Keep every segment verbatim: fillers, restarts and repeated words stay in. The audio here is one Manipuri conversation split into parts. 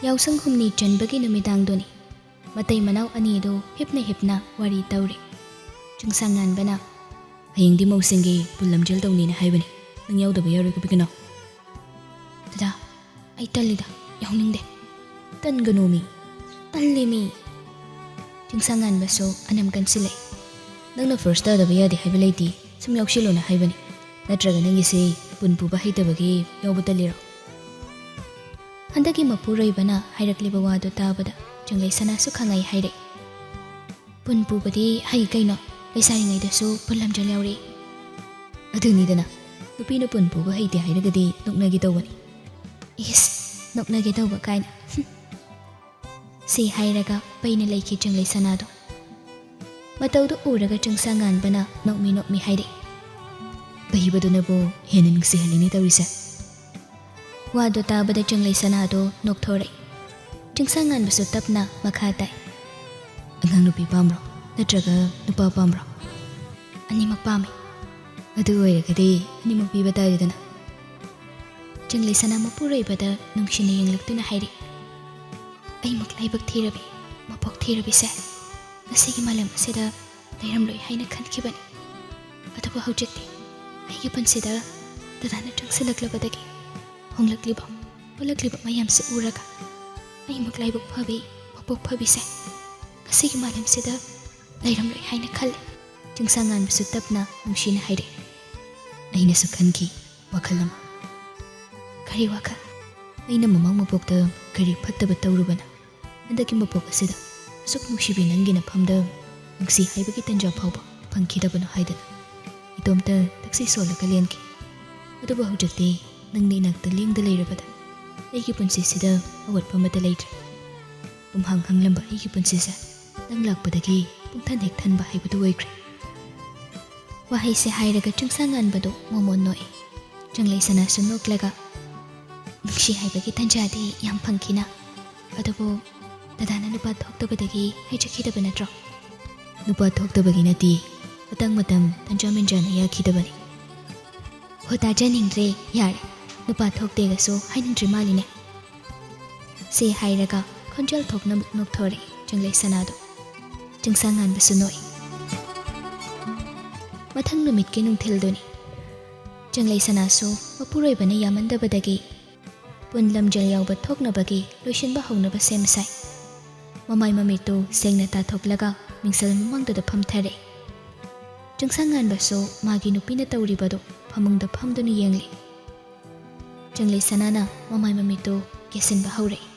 ꯌꯥꯎꯁꯪ ꯍꯨꯝꯅꯤ ꯆꯟꯕꯒꯤ ꯅꯨꯃꯤꯗꯥꯡꯗꯨꯅꯤ꯫ ꯃꯇꯩ ꯃꯅꯥꯎ ꯑꯅꯤꯗꯨ ꯍꯤꯞꯅ ꯍꯤꯞꯅ ꯋꯥꯔꯤ ꯇꯧꯔꯤ꯫ ꯆꯤꯡꯁꯥꯡꯉꯥꯟꯕꯅ, "ꯍꯌꯦꯡꯗꯤ ꯃꯧꯁꯤꯡꯒꯤ ꯄꯨꯜ ꯂꯝꯖꯦꯜ ꯇꯧꯅꯤꯅ ꯍꯥꯏꯕꯅꯤ꯫ ꯅꯪ ꯌꯥꯎꯗꯕ ꯌꯥꯔꯣꯏ, ꯀꯩꯒꯤꯅꯣ?" "ꯗꯗꯥ, ꯑꯩ ꯇꯜꯂꯤꯗ, ꯌꯥꯎꯅꯤꯡꯗꯦ꯫" "ꯇꯟꯒꯅꯣꯃꯤ, ꯇꯜꯂꯦꯃꯤ꯫" ꯆꯤꯡꯁꯥꯡꯉꯥꯟꯕꯁꯨ ꯑꯅꯝ ꯀꯟꯁꯤꯜꯂꯛꯏ꯫ "ꯅꯪꯅ ꯐꯥꯔꯁ ꯇꯥꯗꯕ ꯌꯥꯗꯦ ꯍꯥꯏꯕ ꯂꯩꯇꯦ, ꯁꯨꯝ ꯌꯥꯎꯁꯤꯜꯂꯣꯅ ꯍꯥꯏꯕꯅꯤ꯫ ꯅꯠꯇ꯭ꯔꯒ ꯅꯪꯒꯤꯁꯦ ꯄꯨꯟ ꯄꯨꯕ ꯍꯩꯇꯕꯒꯤ ꯌꯥꯎꯕ ꯇꯜꯂꯤꯔꯣ?" ꯍꯟꯗꯛꯀꯤ ꯃꯄꯨꯔꯣꯏꯕꯅ ꯍꯥꯏꯔꯛꯂꯤꯕ ꯋꯥꯗꯨ ꯇꯥꯕꯗ ꯆꯪꯂꯩ ꯁꯅꯥꯁꯨ ꯈꯪꯉꯩ ꯍꯥꯏꯔꯦ꯫ "ꯄꯨꯟ ꯄꯨꯕꯗꯤ ꯍꯩ ꯀꯩꯅꯣ, ꯂꯩꯁꯥꯔꯤꯉꯩꯗꯁꯨ ꯄꯨꯟ ꯂꯝꯖꯦꯜ ꯌꯥꯎꯔꯛꯏ꯫" "ꯑꯗꯨꯅꯤꯗꯅ, ꯅꯨꯄꯤꯅ ꯄꯨꯟ ꯄꯨꯕ ꯍꯩꯇꯦ ꯍꯥꯏꯔꯒꯗꯤ ꯅꯣꯛꯅꯒꯦ ꯇꯧꯕꯅꯤ꯫" "ꯏꯁ, ꯅꯣꯛꯅꯒꯦ ꯇꯧꯕ ꯀꯥꯏꯅ, ꯍꯨꯝ꯫" ꯁꯤ ꯍꯥꯏꯔꯒ ꯄꯩꯅ ꯂꯩꯈꯤ ꯆꯪꯂꯩ ꯁꯅꯥꯗꯣ꯫ ꯃꯇꯧꯗꯨ ꯎꯔꯒ ꯆꯤꯡꯁꯥꯡꯉꯥꯟꯕꯅ ꯅꯣꯛꯃꯤ ꯅꯣꯛꯃꯤ ꯍꯥꯏꯔꯛꯏ, "ꯄꯩꯕꯗꯨꯅꯕꯨ ꯍꯦꯟꯅ ꯅꯨꯡꯁꯤꯍꯜꯂꯤꯅꯦ ꯇꯧꯔꯤꯁꯦ꯫" ꯋꯥꯗꯨ ꯇꯥꯕꯗ ꯆꯪꯂꯩ ꯁꯅꯥꯗꯣ ꯅꯣꯛꯊꯣꯔꯛꯏ꯫ ꯆꯤꯡꯁꯥꯡꯉꯥꯟꯕꯁꯨ ꯇꯞꯅ ꯃꯈꯥ ꯇꯥꯏ, "ꯑꯉꯥꯡ ꯅꯨꯄꯤ ꯄꯥꯝꯕ꯭ꯔꯣ, ꯅꯠꯇ꯭ꯔꯒ ꯅꯨꯄꯥ ꯄꯥꯝꯕ꯭ꯔꯣ?" "ꯑꯅꯤꯃꯛ ꯄꯥꯝꯃꯤ꯫" "ꯑꯗꯨ ꯑꯣꯏꯔꯒꯗꯤ ꯑꯅꯤꯃꯛ ꯄꯤꯕ ꯇꯥꯔꯦꯗꯅ꯫" ꯆꯪꯂꯩ ꯁꯅꯥ ꯃꯄꯨꯔꯣꯏꯕꯗ ꯅꯨꯡꯁꯤꯅ ꯌꯦꯡꯂꯛꯇꯨꯅ ꯍꯥꯏꯔꯛꯏ, "ꯑꯩꯃꯨꯛ ꯂꯥꯏꯕꯛ ꯊꯤꯔꯕꯤ, ꯃꯄꯣꯛ ꯊꯤꯔꯕꯤꯁꯦ ꯉꯁꯤꯒꯤ ꯃꯥꯂꯦꯝ ꯑꯁꯤꯗ ꯂꯩꯔꯝꯂꯣꯏ ꯍꯥꯏꯅ ꯈꯟꯈꯤꯕꯅꯤ꯫ ꯑꯗꯨꯕꯨ ꯍꯧꯖꯤꯛꯇꯤ ꯑꯩꯒꯤ ꯄꯨꯟꯁꯤꯗ ꯗꯗꯥꯅ ꯆꯪꯁꯤꯜꯂꯛꯂꯕꯗꯒꯤ ꯍꯣꯡꯂꯛꯂꯤꯕ, ꯄꯨꯜꯂꯛꯂꯤꯕ ꯃꯌꯥꯝꯁꯦ ꯎꯔꯒ ꯑꯩꯃꯨꯛ ꯂꯥꯏꯕꯛ ꯐꯕꯤ, ꯃꯄꯣꯛ ꯐꯕꯤꯁꯦ ꯉꯁꯤꯒꯤ ꯃꯥꯂꯦꯝꯁꯤꯗ ꯂꯩꯔꯝꯂꯣꯏ ꯍꯥꯏꯅ ꯈꯜꯂꯤ꯫" ꯆꯤꯡꯁꯥꯡꯉꯥꯟꯕꯁꯨ ꯇꯞꯅ ꯅꯨꯡꯁꯤꯅ ꯍꯥꯏꯔꯛꯏ, "ꯑꯩꯅꯁꯨ ꯈꯟꯈꯤ ꯋꯥꯈꯜ ꯑꯃ꯫" "ꯀꯔꯤ ꯋꯥꯈꯜ?" "ꯑꯩꯅ ꯃꯃꯥꯡ ꯃꯄꯣꯛꯇ ꯀꯔꯤ ꯐꯠꯇꯕ ꯇꯧꯔꯨꯕꯅ ꯍꯟꯗꯛꯀꯤ ꯃꯄꯣꯛ ꯑꯁꯤꯗ ꯑꯁꯨꯛ ꯅꯨꯡꯁꯤꯕꯤ ꯅꯪꯒꯤ ꯅꯐꯝꯗ ꯅꯨꯡꯁꯤ ꯍꯥꯏꯕꯒꯤ ꯇꯟꯖꯥ ꯐꯥꯎꯕ ꯐꯪꯈꯤꯗꯕꯅꯣ ꯍꯥꯏꯗꯅ ꯏꯇꯣꯝꯇ ꯊꯛꯁꯤ ꯁꯣꯜꯂꯒ ꯂꯦꯟꯈꯤ꯫ ꯑꯗꯨꯕꯨ ꯍꯧꯖꯤꯛꯇꯤ ꯅꯪꯅ ꯏꯅꯥꯛꯇ ꯂꯦꯡꯗ ꯂꯩꯔꯕꯗ ꯑꯩꯒꯤ ꯄꯨꯟꯁꯤꯁꯤꯗ ꯑꯋꯥꯠꯄ ꯑꯃꯠꯇ ꯂꯩꯇ꯭ꯔꯦ꯫ ꯄꯨꯝꯍꯥꯡ ꯍꯥꯡꯂꯝꯕ ꯑꯩꯒꯤ ꯄꯨꯟꯁꯤꯁꯦ ꯅꯪ ꯂꯥꯛꯄꯗꯒꯤ ꯄꯨꯡꯊꯟ ꯍꯦꯛ ꯊꯟꯕ ꯍꯥꯏꯕꯗꯨ ꯑꯣꯏꯈ꯭ꯔꯦ꯫" ꯋꯥꯍꯩꯁꯦ ꯍꯥꯏꯔꯒ ꯆꯤꯡꯁꯥꯡꯉꯥꯟꯕꯗꯨ ꯃꯣꯃꯣꯟ ꯅꯣꯛꯏ꯫ ꯆꯪꯂꯩ ꯁꯅꯥꯁꯨ ꯅꯣꯛꯂꯒ, "ꯅꯨꯡꯁꯤ ꯍꯥꯏꯕꯒꯤ ꯇꯟꯖꯥꯗꯤ ꯌꯥꯝ ꯐꯪꯈꯤꯅ꯫ ꯑꯗꯨꯕꯨ ꯗꯗꯥꯅ ꯅꯨꯄꯥ ꯊꯣꯛꯇꯕꯗꯒꯤ ꯍꯥꯏꯖꯈꯤꯗꯕ ꯅꯠꯇ꯭ꯔꯣ?" "ꯅꯨꯄꯥ ꯊꯣꯛꯇꯕꯒꯤ ꯅꯠꯇꯦ, ꯃꯇꯥꯡ ꯃꯇꯝ ꯇꯟꯖꯥ ꯃꯦꯟꯖꯥꯅ ꯌꯥꯈꯤꯗꯕꯅꯤ꯫" "ꯍꯣ, ꯇꯥꯖꯅꯤꯡꯗ꯭ꯔꯦ, ꯌꯥꯔꯦ꯫ ꯅꯨꯄꯥ ꯊꯣꯛꯇꯦꯒꯁꯨ ꯍꯥꯏꯅꯤꯡꯗ꯭ꯔꯤ ꯃꯥꯜꯂꯤꯅꯦ꯫" ꯁꯤ ꯍꯥꯏꯔꯒ ꯈꯣꯟꯖꯦꯜ ꯊꯣꯛꯅ ꯑꯃꯨꯛ ꯅꯣꯛꯊꯣꯔꯛꯏ ꯆꯪꯂꯩ ꯁꯅꯥꯗꯣ꯫ ꯆꯤꯡꯁꯥꯡꯉꯥꯟꯕꯁꯨ ꯅꯣꯛꯏ꯫ ꯃꯊꯪ ꯅꯨꯃꯤꯠꯀꯤ ꯅꯨꯡꯊꯤꯜꯗꯨꯅꯤ꯫ ꯆꯪꯂꯩ ꯁꯅꯥꯁꯨ ꯃꯄꯨꯔꯣꯏꯕꯅ ꯌꯥꯝꯃꯟꯗꯕꯗꯒꯤ ꯄꯨꯟ ꯂꯝꯖꯦꯜ ꯌꯥꯎꯕ ꯊꯣꯛꯅꯕꯒꯤ ꯂꯣꯏꯁꯤꯟꯕ ꯍꯧꯅꯕ ꯁꯦꯝ ꯁꯥꯏ꯫ ꯃꯃꯥꯏ ꯃꯃꯤꯠꯇꯨ ꯁꯦꯡꯅ ꯇꯥꯊꯣꯛꯂꯒ ꯃꯤꯡꯁꯦꯜ ꯃꯃꯥꯡꯗꯨꯗ ꯐꯝꯊꯔꯦ꯫ ꯆꯤꯡꯁꯥꯡꯉꯥꯟꯕꯁꯨ ꯃꯥꯒꯤ ꯅꯨꯄꯤꯅ ꯇꯧꯔꯤꯕꯗꯨ ꯐꯃꯨꯡꯗ ꯐꯝꯗꯨꯅ ꯌꯦꯡꯂꯤ꯫ ꯆꯪꯂꯩ ꯁꯅꯥꯅ ꯃꯃꯥꯏ ꯃꯃꯤꯠꯇꯨ ꯀꯦꯁꯤꯟꯕ ꯍꯧꯔꯛꯏ꯫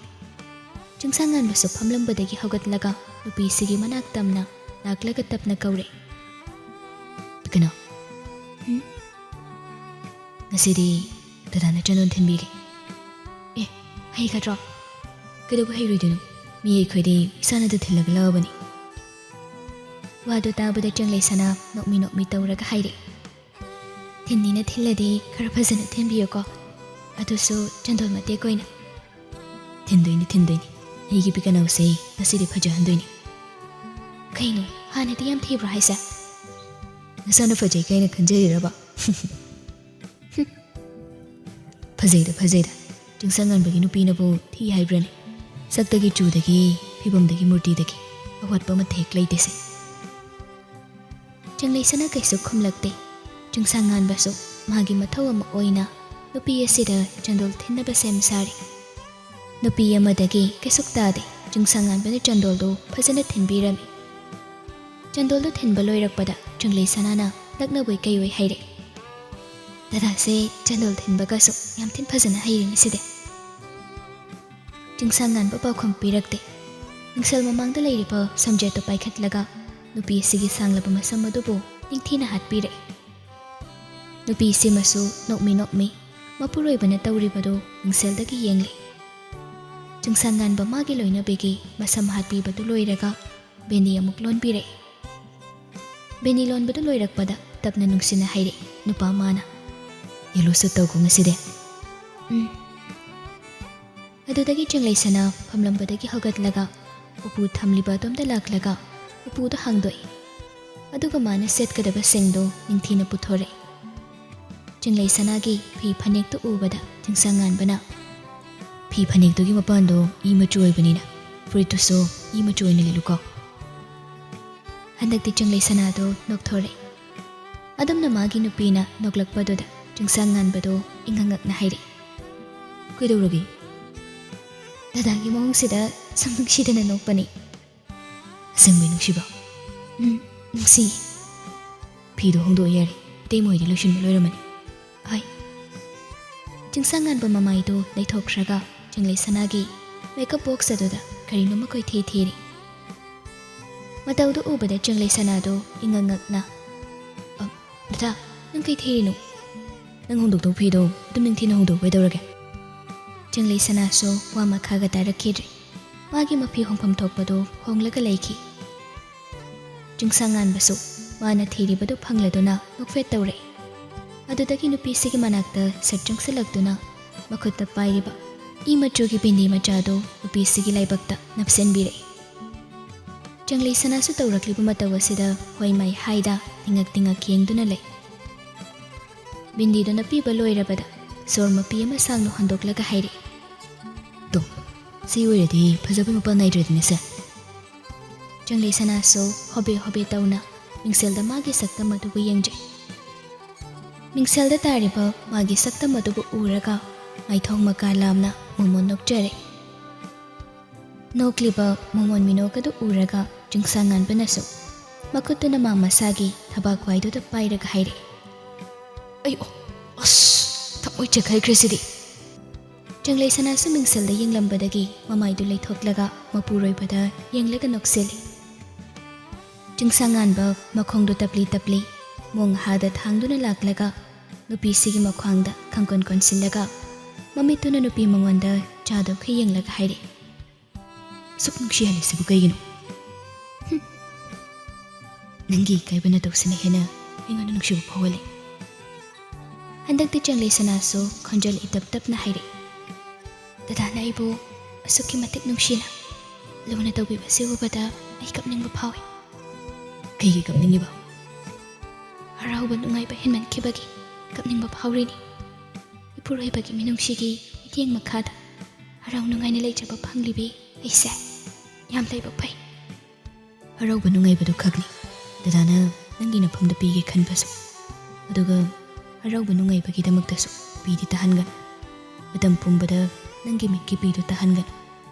ꯆꯤꯡꯁꯥꯡꯉꯥꯟꯕꯁꯨ ꯐꯝꯂꯝꯕꯗꯒꯤ ꯍꯧꯒꯠꯂꯒ ꯅꯨꯄꯤꯁꯤꯒꯤ ꯃꯅꯥꯛ ꯇꯝꯅ ꯂꯥꯛꯂꯒ ꯇꯞꯅ ꯀꯧꯔꯦ꯫ "ꯀꯩꯅꯣ?" "ꯎꯝ?" "ꯉꯁꯤꯗꯤ ꯗꯗꯥꯅ ꯆꯟꯗꯣꯟ ꯊꯤꯟꯕꯤꯒꯦ꯫" "ꯑꯦ, ꯍꯩꯒꯗ꯭ꯔꯣ?" "ꯀꯩꯗꯧꯕ ꯍꯩꯔꯣꯏꯗꯣꯏꯅꯣ? ꯃꯤ ꯑꯩꯈꯣꯏꯗꯤ ꯏꯁꯥꯅꯗ ꯊꯤꯜꯂꯒ ꯂꯥꯛꯑꯕꯅꯤ꯫" ꯋꯥꯗꯨ ꯇꯥꯕꯗ ꯆꯪꯂꯩ ꯁꯅꯥ ꯅꯣꯛꯃꯤ ꯅꯣꯛꯃꯤ ꯇꯧꯔꯒ ꯍꯥꯏꯔꯛꯏ꯫ "ꯊꯤꯟꯅꯤꯅ ꯊꯤꯜꯂꯗꯤ ꯈꯔ ꯐꯖꯅ ꯊꯤꯟꯕꯤꯌꯨꯀꯣ, ꯑꯗꯨꯁꯨ ꯆꯟꯗꯣꯟ ꯃꯇꯦꯛ ꯑꯣꯏꯅ꯫" "ꯊꯤꯟꯗꯣꯏꯅꯤ, ꯊꯤꯟꯗꯣꯏꯅꯤ꯫ ꯑꯩꯒꯤ ꯄꯤꯀꯅꯧꯁꯦ ꯉꯁꯤꯗꯤ ꯐꯖꯍꯟꯗꯣꯏꯅꯤ꯫" "ꯀꯩꯅꯣ, ꯍꯥꯟꯅꯗꯤ ꯌꯥꯝ ꯊꯤꯕ꯭ꯔꯣ ꯍꯥꯏꯁꯦ?" "ꯅꯁꯥꯅ ꯐꯖꯩ ꯀꯥꯏꯅ ꯈꯟꯖꯔꯤꯔꯕ?" "ꯐꯖꯩꯗ, ꯐꯖꯩꯗ꯫ ꯆꯤꯡꯁꯥꯡꯉꯥꯟꯕꯒꯤ ꯅꯨꯄꯤꯅꯕꯨ ꯊꯤ ꯍꯥꯏꯕ꯭ꯔꯅꯦ? ꯁꯛꯇꯒꯤ ꯆꯨꯗꯒꯤ, ꯐꯤꯕꯝꯗꯒꯤ ꯃꯨꯔꯇꯤꯗꯒꯤ ꯑꯋꯥꯠꯄ ꯑꯃꯠꯇ ꯍꯦꯛ ꯂꯩꯇꯦꯁꯦ꯫" ꯆꯪꯂꯩ ꯁꯅꯥ ꯀꯩꯁꯨ ꯈꯨꯝꯂꯛꯇꯦ꯫ ꯆꯤꯡꯁꯥꯡꯉꯥꯟꯕꯁꯨ ꯃꯥꯒꯤ ꯃꯊꯧ ꯑꯃ ꯑꯣꯏꯅ ꯅꯨꯄꯤ ꯑꯁꯤꯗ ꯆꯟꯗꯣꯜ ꯊꯤꯟꯅꯕ ꯁꯦꯝ ꯁꯥꯔꯤ꯫ ꯅꯨꯄꯤ ꯑꯃꯗꯒꯤ ꯀꯩꯁꯨ ꯇꯥꯗꯦ꯫ ꯆꯤꯡꯁꯥꯡꯉꯥꯟꯕꯅ ꯆꯟꯗꯣꯜꯗꯨ ꯐꯖꯅ ꯊꯤꯟꯕꯤꯔꯝꯃꯤ꯫ ꯆꯟꯗꯣꯜꯗꯨ ꯊꯤꯟꯕ ꯂꯣꯏꯔꯛꯄꯗ ꯆꯪꯂꯩ ꯁꯅꯥꯅ ꯂꯛꯅꯕꯣꯏ ꯀꯩꯑꯣꯏ ꯍꯥꯏꯔꯛꯏ꯫ "ꯗꯗꯥꯁꯦ ꯆꯟꯗꯣꯜ ꯊꯤꯟꯕꯒꯁꯨ ꯌꯥꯝ ꯊꯤꯅ ꯐꯖꯅ ꯍꯩꯔꯦꯅꯦ ꯁꯤꯗꯤ꯫" ꯆꯤꯡꯁꯥꯡꯉꯥꯟꯕ ꯄꯥꯎꯈꯨꯝ ꯄꯤꯔꯛꯇꯦ꯫ ꯃꯤꯡꯁꯦꯜ ꯃꯃꯥꯡꯗ ꯂꯩꯔꯤꯕ ꯁꯝꯖꯦꯠꯇꯨ ꯄꯥꯏꯈꯠꯂꯒ ꯅꯨꯄꯤ ꯑꯁꯤꯒꯤ ꯁꯥꯡꯂꯕ ꯃꯁꯝ ꯑꯗꯨꯕꯨ ꯅꯤꯡꯊꯤꯅ ꯍꯥꯠꯄꯤꯔꯛꯏ꯫ ꯅꯨꯄꯤ ꯑꯁꯤꯃꯁꯨ ꯅꯣꯛꯃꯤ ꯅꯣꯛꯃꯤ ꯃꯄꯨꯔꯣꯏꯕꯅ ꯇꯧꯔꯤꯕꯗꯨ ꯃꯤꯡꯁꯦꯜꯗꯒꯤ ꯌꯦꯡꯂꯤ꯫ ꯆꯤꯡꯁꯥꯡꯉꯥꯟꯕ ꯃꯥꯒꯤ ꯂꯣꯏꯅꯕꯤꯒꯤ ꯃꯁꯝ ꯍꯥꯠꯄꯤꯕꯗꯨ ꯂꯣꯏꯔꯒ ꯕꯦꯅꯤ ꯑꯃꯨꯛ ꯂꯣꯟꯕꯤꯔꯛꯏ꯫ ꯕꯦꯅꯤ ꯂꯣꯟꯕꯗꯨ ꯂꯣꯏꯔꯛꯄꯗ ꯇꯞꯅ ꯅꯨꯡꯁꯤꯅ ꯍꯥꯏꯔꯛꯏ ꯅꯨꯄꯥ ꯑꯃꯅ꯫ "Yellow suit ꯇꯧꯀꯣ ꯉꯁꯤꯗꯤ꯫" "ꯎꯝ꯫" ꯑꯗꯨꯗꯒꯤ ꯆꯤꯡꯂꯩ ꯁꯅꯥ ꯐꯝꯂꯝꯕꯗꯒꯤ ꯍꯧꯒꯠꯂꯒ ꯎꯄꯨ ꯊꯝꯂꯤꯕ ꯑꯗꯣꯝꯗ ꯂꯥꯛꯂꯒ ꯎꯄꯨꯗꯨ ꯍꯥꯡꯗꯣꯛꯏ꯫ ꯑꯗꯨꯒ ꯃꯥꯅ ꯁꯦꯠꯀꯗꯕꯁꯤꯡꯗꯨ ꯅꯤꯡꯊꯤꯅ ꯄꯨꯊꯣꯔꯛꯏ꯫ ꯆꯤꯡꯂꯩ ꯁꯅꯥꯒꯤ ꯐꯤ ꯐꯅꯦꯛꯇꯨ ꯎꯕꯗ ꯆꯤꯡꯁꯥꯡꯉꯥꯟꯕꯅ, ꯐꯤ ꯐꯅꯦꯛꯇꯨꯒꯤ ꯃꯄꯥꯟꯗꯣ ꯏ ꯃꯆꯨ ꯑꯣꯏꯕꯅꯤꯅ ꯐꯨꯔꯤꯠꯇꯨꯁꯨ ꯏ ꯃꯆꯨ ꯑꯣꯏꯅ ꯂꯤꯠꯂꯨꯀꯣ꯫ ꯍꯟꯗꯛꯇꯤ ꯆꯪꯂꯩ ꯁꯅꯥꯗꯣ ꯅꯣꯛꯊꯣꯔꯛꯏ꯫ ꯑꯗꯨꯝꯅ ꯃꯥꯒꯤ ꯅꯨꯄꯤꯅ ꯅꯣꯛꯂꯛꯄꯗꯨꯗ ꯆꯤꯡꯁꯥꯡ ꯉꯥꯟꯕꯗꯣ ꯏꯉꯛ ꯉꯛꯅ ꯍꯥꯏꯔꯛꯏ, "ꯀꯩꯗꯧꯔꯒꯦ?" "ꯗꯗꯥꯒꯤ ꯃꯑꯣꯡꯁꯤꯗ ꯁꯨꯝ ꯅꯨꯡꯁꯤꯗꯅ ꯅꯣꯛꯄꯅꯤ꯫" "ꯑꯁꯦꯡꯕꯩ ꯅꯨꯡꯁꯤꯕ?" "ꯎꯝ, ꯅꯨꯡꯁꯤ꯫" "ꯐꯤꯗꯣ ꯍꯣꯡꯗꯣꯛꯑ ꯌꯥꯔꯦ, ꯏꯇꯩꯃ ꯍꯣꯏꯗꯤ ꯂꯣꯏꯁꯤꯟꯕ ꯂꯣꯏꯔꯝꯃꯅꯤ꯫" "ꯍꯣꯏ꯫" ꯆꯤꯡꯁꯥꯡ ꯉꯥꯟꯕ ꯃꯃꯥꯏꯗꯣ ꯂꯩꯊꯣꯛꯈ꯭ꯔꯒ ꯆꯪꯂꯩ ꯁꯅꯥꯒꯤ ꯃꯦꯀꯞ ꯕꯣꯛꯁ ꯑꯗꯨꯗ ꯀꯔꯤꯅꯣꯃ ꯀꯣꯏꯊꯤ ꯊꯤꯔꯤ꯫ ꯃꯇꯧꯗꯨ ꯎꯕꯗ ꯆꯪꯂꯩ ꯁꯅꯥꯗꯣ ꯏꯉꯛ ꯉꯛꯅ, "ꯑ, ꯗꯗꯥ, ꯅꯪ ꯀꯩ ꯊꯤꯔꯤꯅꯣ?" "ꯅꯪ ꯍꯣꯡꯗꯣꯛꯇꯧ ꯐꯤꯗꯣ ꯑꯗꯨꯝ ꯅꯤꯡꯊꯤꯅ ꯍꯣꯡꯗꯣꯛꯎ, ꯀꯩꯗꯧꯔꯒꯦ?" ꯆꯪꯂꯩ ꯁꯅꯥꯁꯨ ꯋꯥ ꯃꯈꯥꯒ ꯇꯥꯔꯛꯈꯤꯗ꯭ꯔꯦ꯫ ꯃꯥꯒꯤ ꯃꯐꯤ ꯍꯣꯡꯐꯝ ꯊꯣꯛꯄꯗꯣ ꯍꯣꯡꯂꯒ ꯂꯩꯈꯤ꯫ ꯆꯤꯡꯁꯥꯡ ꯉꯥꯟꯕꯁꯨ ꯃꯥꯅ ꯊꯤꯔꯤꯕꯗꯨ ꯐꯪꯂꯗꯨꯅ ꯅꯣꯛꯐꯦꯠ ꯇꯧꯔꯛꯏ꯫ ꯑꯗꯨꯗꯒꯤ ꯅꯨꯄꯤꯁꯤꯒꯤ ꯃꯅꯥꯛꯇ ꯁꯠ ꯆꯪꯁꯤꯜꯂꯛꯇꯨꯅ ꯃꯈꯨꯠꯇ ꯄꯥꯏꯔꯤꯕ ꯏ ꯃꯆꯨꯒꯤ ꯕꯤꯟꯗꯤ ꯃꯆꯥꯗꯨ ꯅꯨꯄꯤꯁꯤꯒꯤ ꯂꯥꯏꯕꯛꯇ ꯅꯞꯁꯤꯟꯕꯤꯔꯛꯏ꯫ ꯆꯪꯂꯩ ꯁꯅꯥꯁꯨ ꯇꯧꯔꯛꯂꯤꯕ ꯃꯇꯧ ꯑꯁꯤꯗ ꯍꯣꯏ ꯃꯥꯏ ꯍꯥꯏꯗ ꯇꯤꯉꯛ ꯇꯤꯉꯛ ꯌꯦꯡꯗꯨꯅ ꯂꯩ꯫ ꯕꯤꯟꯗꯤꯗꯨ ꯅꯞꯄꯤꯕ ꯂꯣꯏꯔꯕꯗ ꯁꯣꯔ ꯃꯄꯤ ꯑꯃ ꯁꯥꯡꯅ ꯍꯣꯟꯗꯣꯛꯂꯒ ꯍꯥꯏꯔꯛꯏ, "ꯇꯣ, ꯁꯤ ꯑꯣꯏꯔꯗꯤ ꯐꯖꯕ ꯃꯄꯥꯟ ꯅꯥꯏꯗ꯭ꯔꯦꯗꯅ ꯁꯦ꯫" ꯆꯪꯂꯩ ꯁꯅꯥꯁꯨ ꯍꯣꯕꯦ ꯍꯣꯕꯦ ꯇꯧꯅ ꯃꯤꯡꯁꯦꯜꯗ ꯃꯥꯒꯤ ꯁꯛꯇꯝ ꯑꯗꯨꯕꯨ ꯌꯦꯡꯖꯩ꯫ ꯃꯤꯡꯁꯦꯜꯗ ꯇꯥꯔꯤꯕ ꯃꯥꯒꯤ ꯁꯛꯇꯝ ꯑꯗꯨꯕꯨ ꯎꯔꯒ ꯃꯥꯏꯊꯣꯡ ꯃꯀꯥ ꯂꯥꯝꯅ ꯃꯣꯃꯣꯟ ꯅꯣꯛꯆꯔꯦ꯫ ꯅꯣꯛꯂꯤꯕ ꯃꯣꯃꯣꯟ ꯃꯤꯅꯣꯛ ꯑꯗꯨ ꯎꯔꯒ ꯆꯤꯡꯁꯥꯡ ꯉꯥꯟꯕꯅꯁꯨ ꯃꯈꯨꯠꯇꯨꯅ ꯃꯥ ꯃꯁꯥꯒꯤ ꯊꯕꯥꯛ ꯋꯥꯏꯗꯨꯗ ꯄꯥꯏꯔꯒ ꯍꯥꯏꯔꯛꯏ, "ꯑꯩ, ꯑꯣ, ꯑꯁ, ꯊꯃꯣꯏ ꯆꯦꯈꯥꯏꯈ꯭ꯔꯦ ꯁꯤꯗꯤ!" ꯆꯪꯂꯩ ꯁꯅꯥꯁꯨ ꯃꯤꯡꯁꯦꯜꯗ ꯌꯦꯡꯂꯝꯕꯗꯒꯤ ꯃꯃꯥꯏꯗꯨ ꯂꯩꯊꯣꯛꯂꯒ ꯃꯄꯨꯔꯣꯏꯕꯗ ꯌꯦꯡꯂꯒ ꯅꯣꯛꯁꯤꯜꯂꯤ꯫ ꯆꯤꯡꯁꯥꯡ ꯉꯥꯟꯕ ꯃꯈꯣꯡꯗꯨ ꯇꯞꯂꯤ ꯇꯞꯂꯤ ꯃꯣꯡ ꯍꯥꯗ ꯊꯥꯡꯗꯨꯅ ꯂꯥꯛꯂꯒ ꯅꯨꯄꯤꯁꯤꯒꯤ ꯃꯈ꯭ꯋꯥꯡꯗ ꯈꯪꯀꯣꯟ ꯀꯣꯟꯁꯤꯜꯂꯒ ꯃꯃꯤꯠꯇꯨꯅ ꯅꯨꯄꯤ ꯃꯉꯣꯟꯗ ꯆꯥꯗꯧꯈꯩ ꯌꯦꯡꯂꯒ ꯍꯥꯏꯔꯛꯏ, "ꯑꯁꯨꯛ ꯅꯨꯡꯁꯤꯍꯜꯂꯤꯁꯤꯕꯨ ꯀꯩꯒꯤꯅꯣ? ꯍꯨꯝ꯫ ꯅꯪꯒꯤ ꯏꯀꯥꯏꯕ ꯅꯇꯧꯁꯤꯅ ꯍꯦꯟꯅ ꯑꯩꯉꯣꯟꯗ ꯅꯨꯡꯁꯤꯕ ꯐꯥꯎꯍꯜꯂꯤ꯫" ꯍꯟꯗꯛꯇꯤ ꯆꯪꯂꯩ ꯁꯅꯥꯁꯨ ꯈꯣꯟꯖꯦꯜ ꯏꯇꯞ ꯇꯞꯅ ꯍꯥꯏꯔꯛꯏ, "ꯗꯗꯥꯅ ꯑꯩꯕꯨ ꯑꯁꯨꯛꯀꯤ ꯃꯇꯤꯛ ꯅꯨꯡꯁꯤꯅ ꯂꯨꯅ ꯇꯧꯕꯤꯕꯁꯤ ꯎꯕꯗ ꯑꯩ ꯀꯞꯅꯤꯡꯕ ꯐꯥꯎꯏ꯫" "ꯀꯩꯒꯤ ꯀꯞꯅꯤꯡꯉꯤꯕ?" "ꯍꯔꯥꯎꯕ ꯅꯨꯡꯉꯥꯏꯕ ꯍꯦꯟꯃꯟꯈꯤꯕꯒꯤ ꯀꯞꯅꯤꯡꯕ ꯐꯥꯎꯔꯤꯅꯤ꯫ ꯏꯄꯨꯔꯣꯏꯕꯒꯤ ꯃꯤꯅꯨꯡꯁꯤꯒꯤ ꯃꯤꯠꯌꯦꯡ ꯃꯈꯥꯗ ꯍꯔꯥꯎ ꯅꯨꯡꯉꯥꯏꯅ ꯂꯩꯖꯕ ꯐꯪꯂꯤꯕꯤ ꯑꯩꯁꯦ ꯌꯥꯝ ꯂꯥꯏꯕꯛ ꯐꯩ꯫ ꯍꯔꯥꯎꯕ ꯅꯨꯡꯉꯥꯏꯕꯗꯨ ꯈꯛꯅꯤ ꯗꯗꯥꯅ ꯅꯪꯒꯤ ꯅꯐꯝꯗ ꯄꯤꯒꯦ ꯈꯟꯕꯁꯨ꯫ ꯑꯗꯨꯒ ꯍꯔꯥꯎꯕ ꯅꯨꯡꯉꯥꯏꯕꯒꯤꯗꯃꯛꯇꯁꯨ ꯄꯤꯗꯤ ꯇꯥꯍꯟꯒꯅꯨ꯫ ꯃꯇꯝ ꯄꯨꯝꯕꯗ ꯅꯪꯒꯤ ꯃꯤꯠꯀꯤ ꯄꯤꯗꯨ ꯇꯥꯍꯟꯒꯅꯨ꯫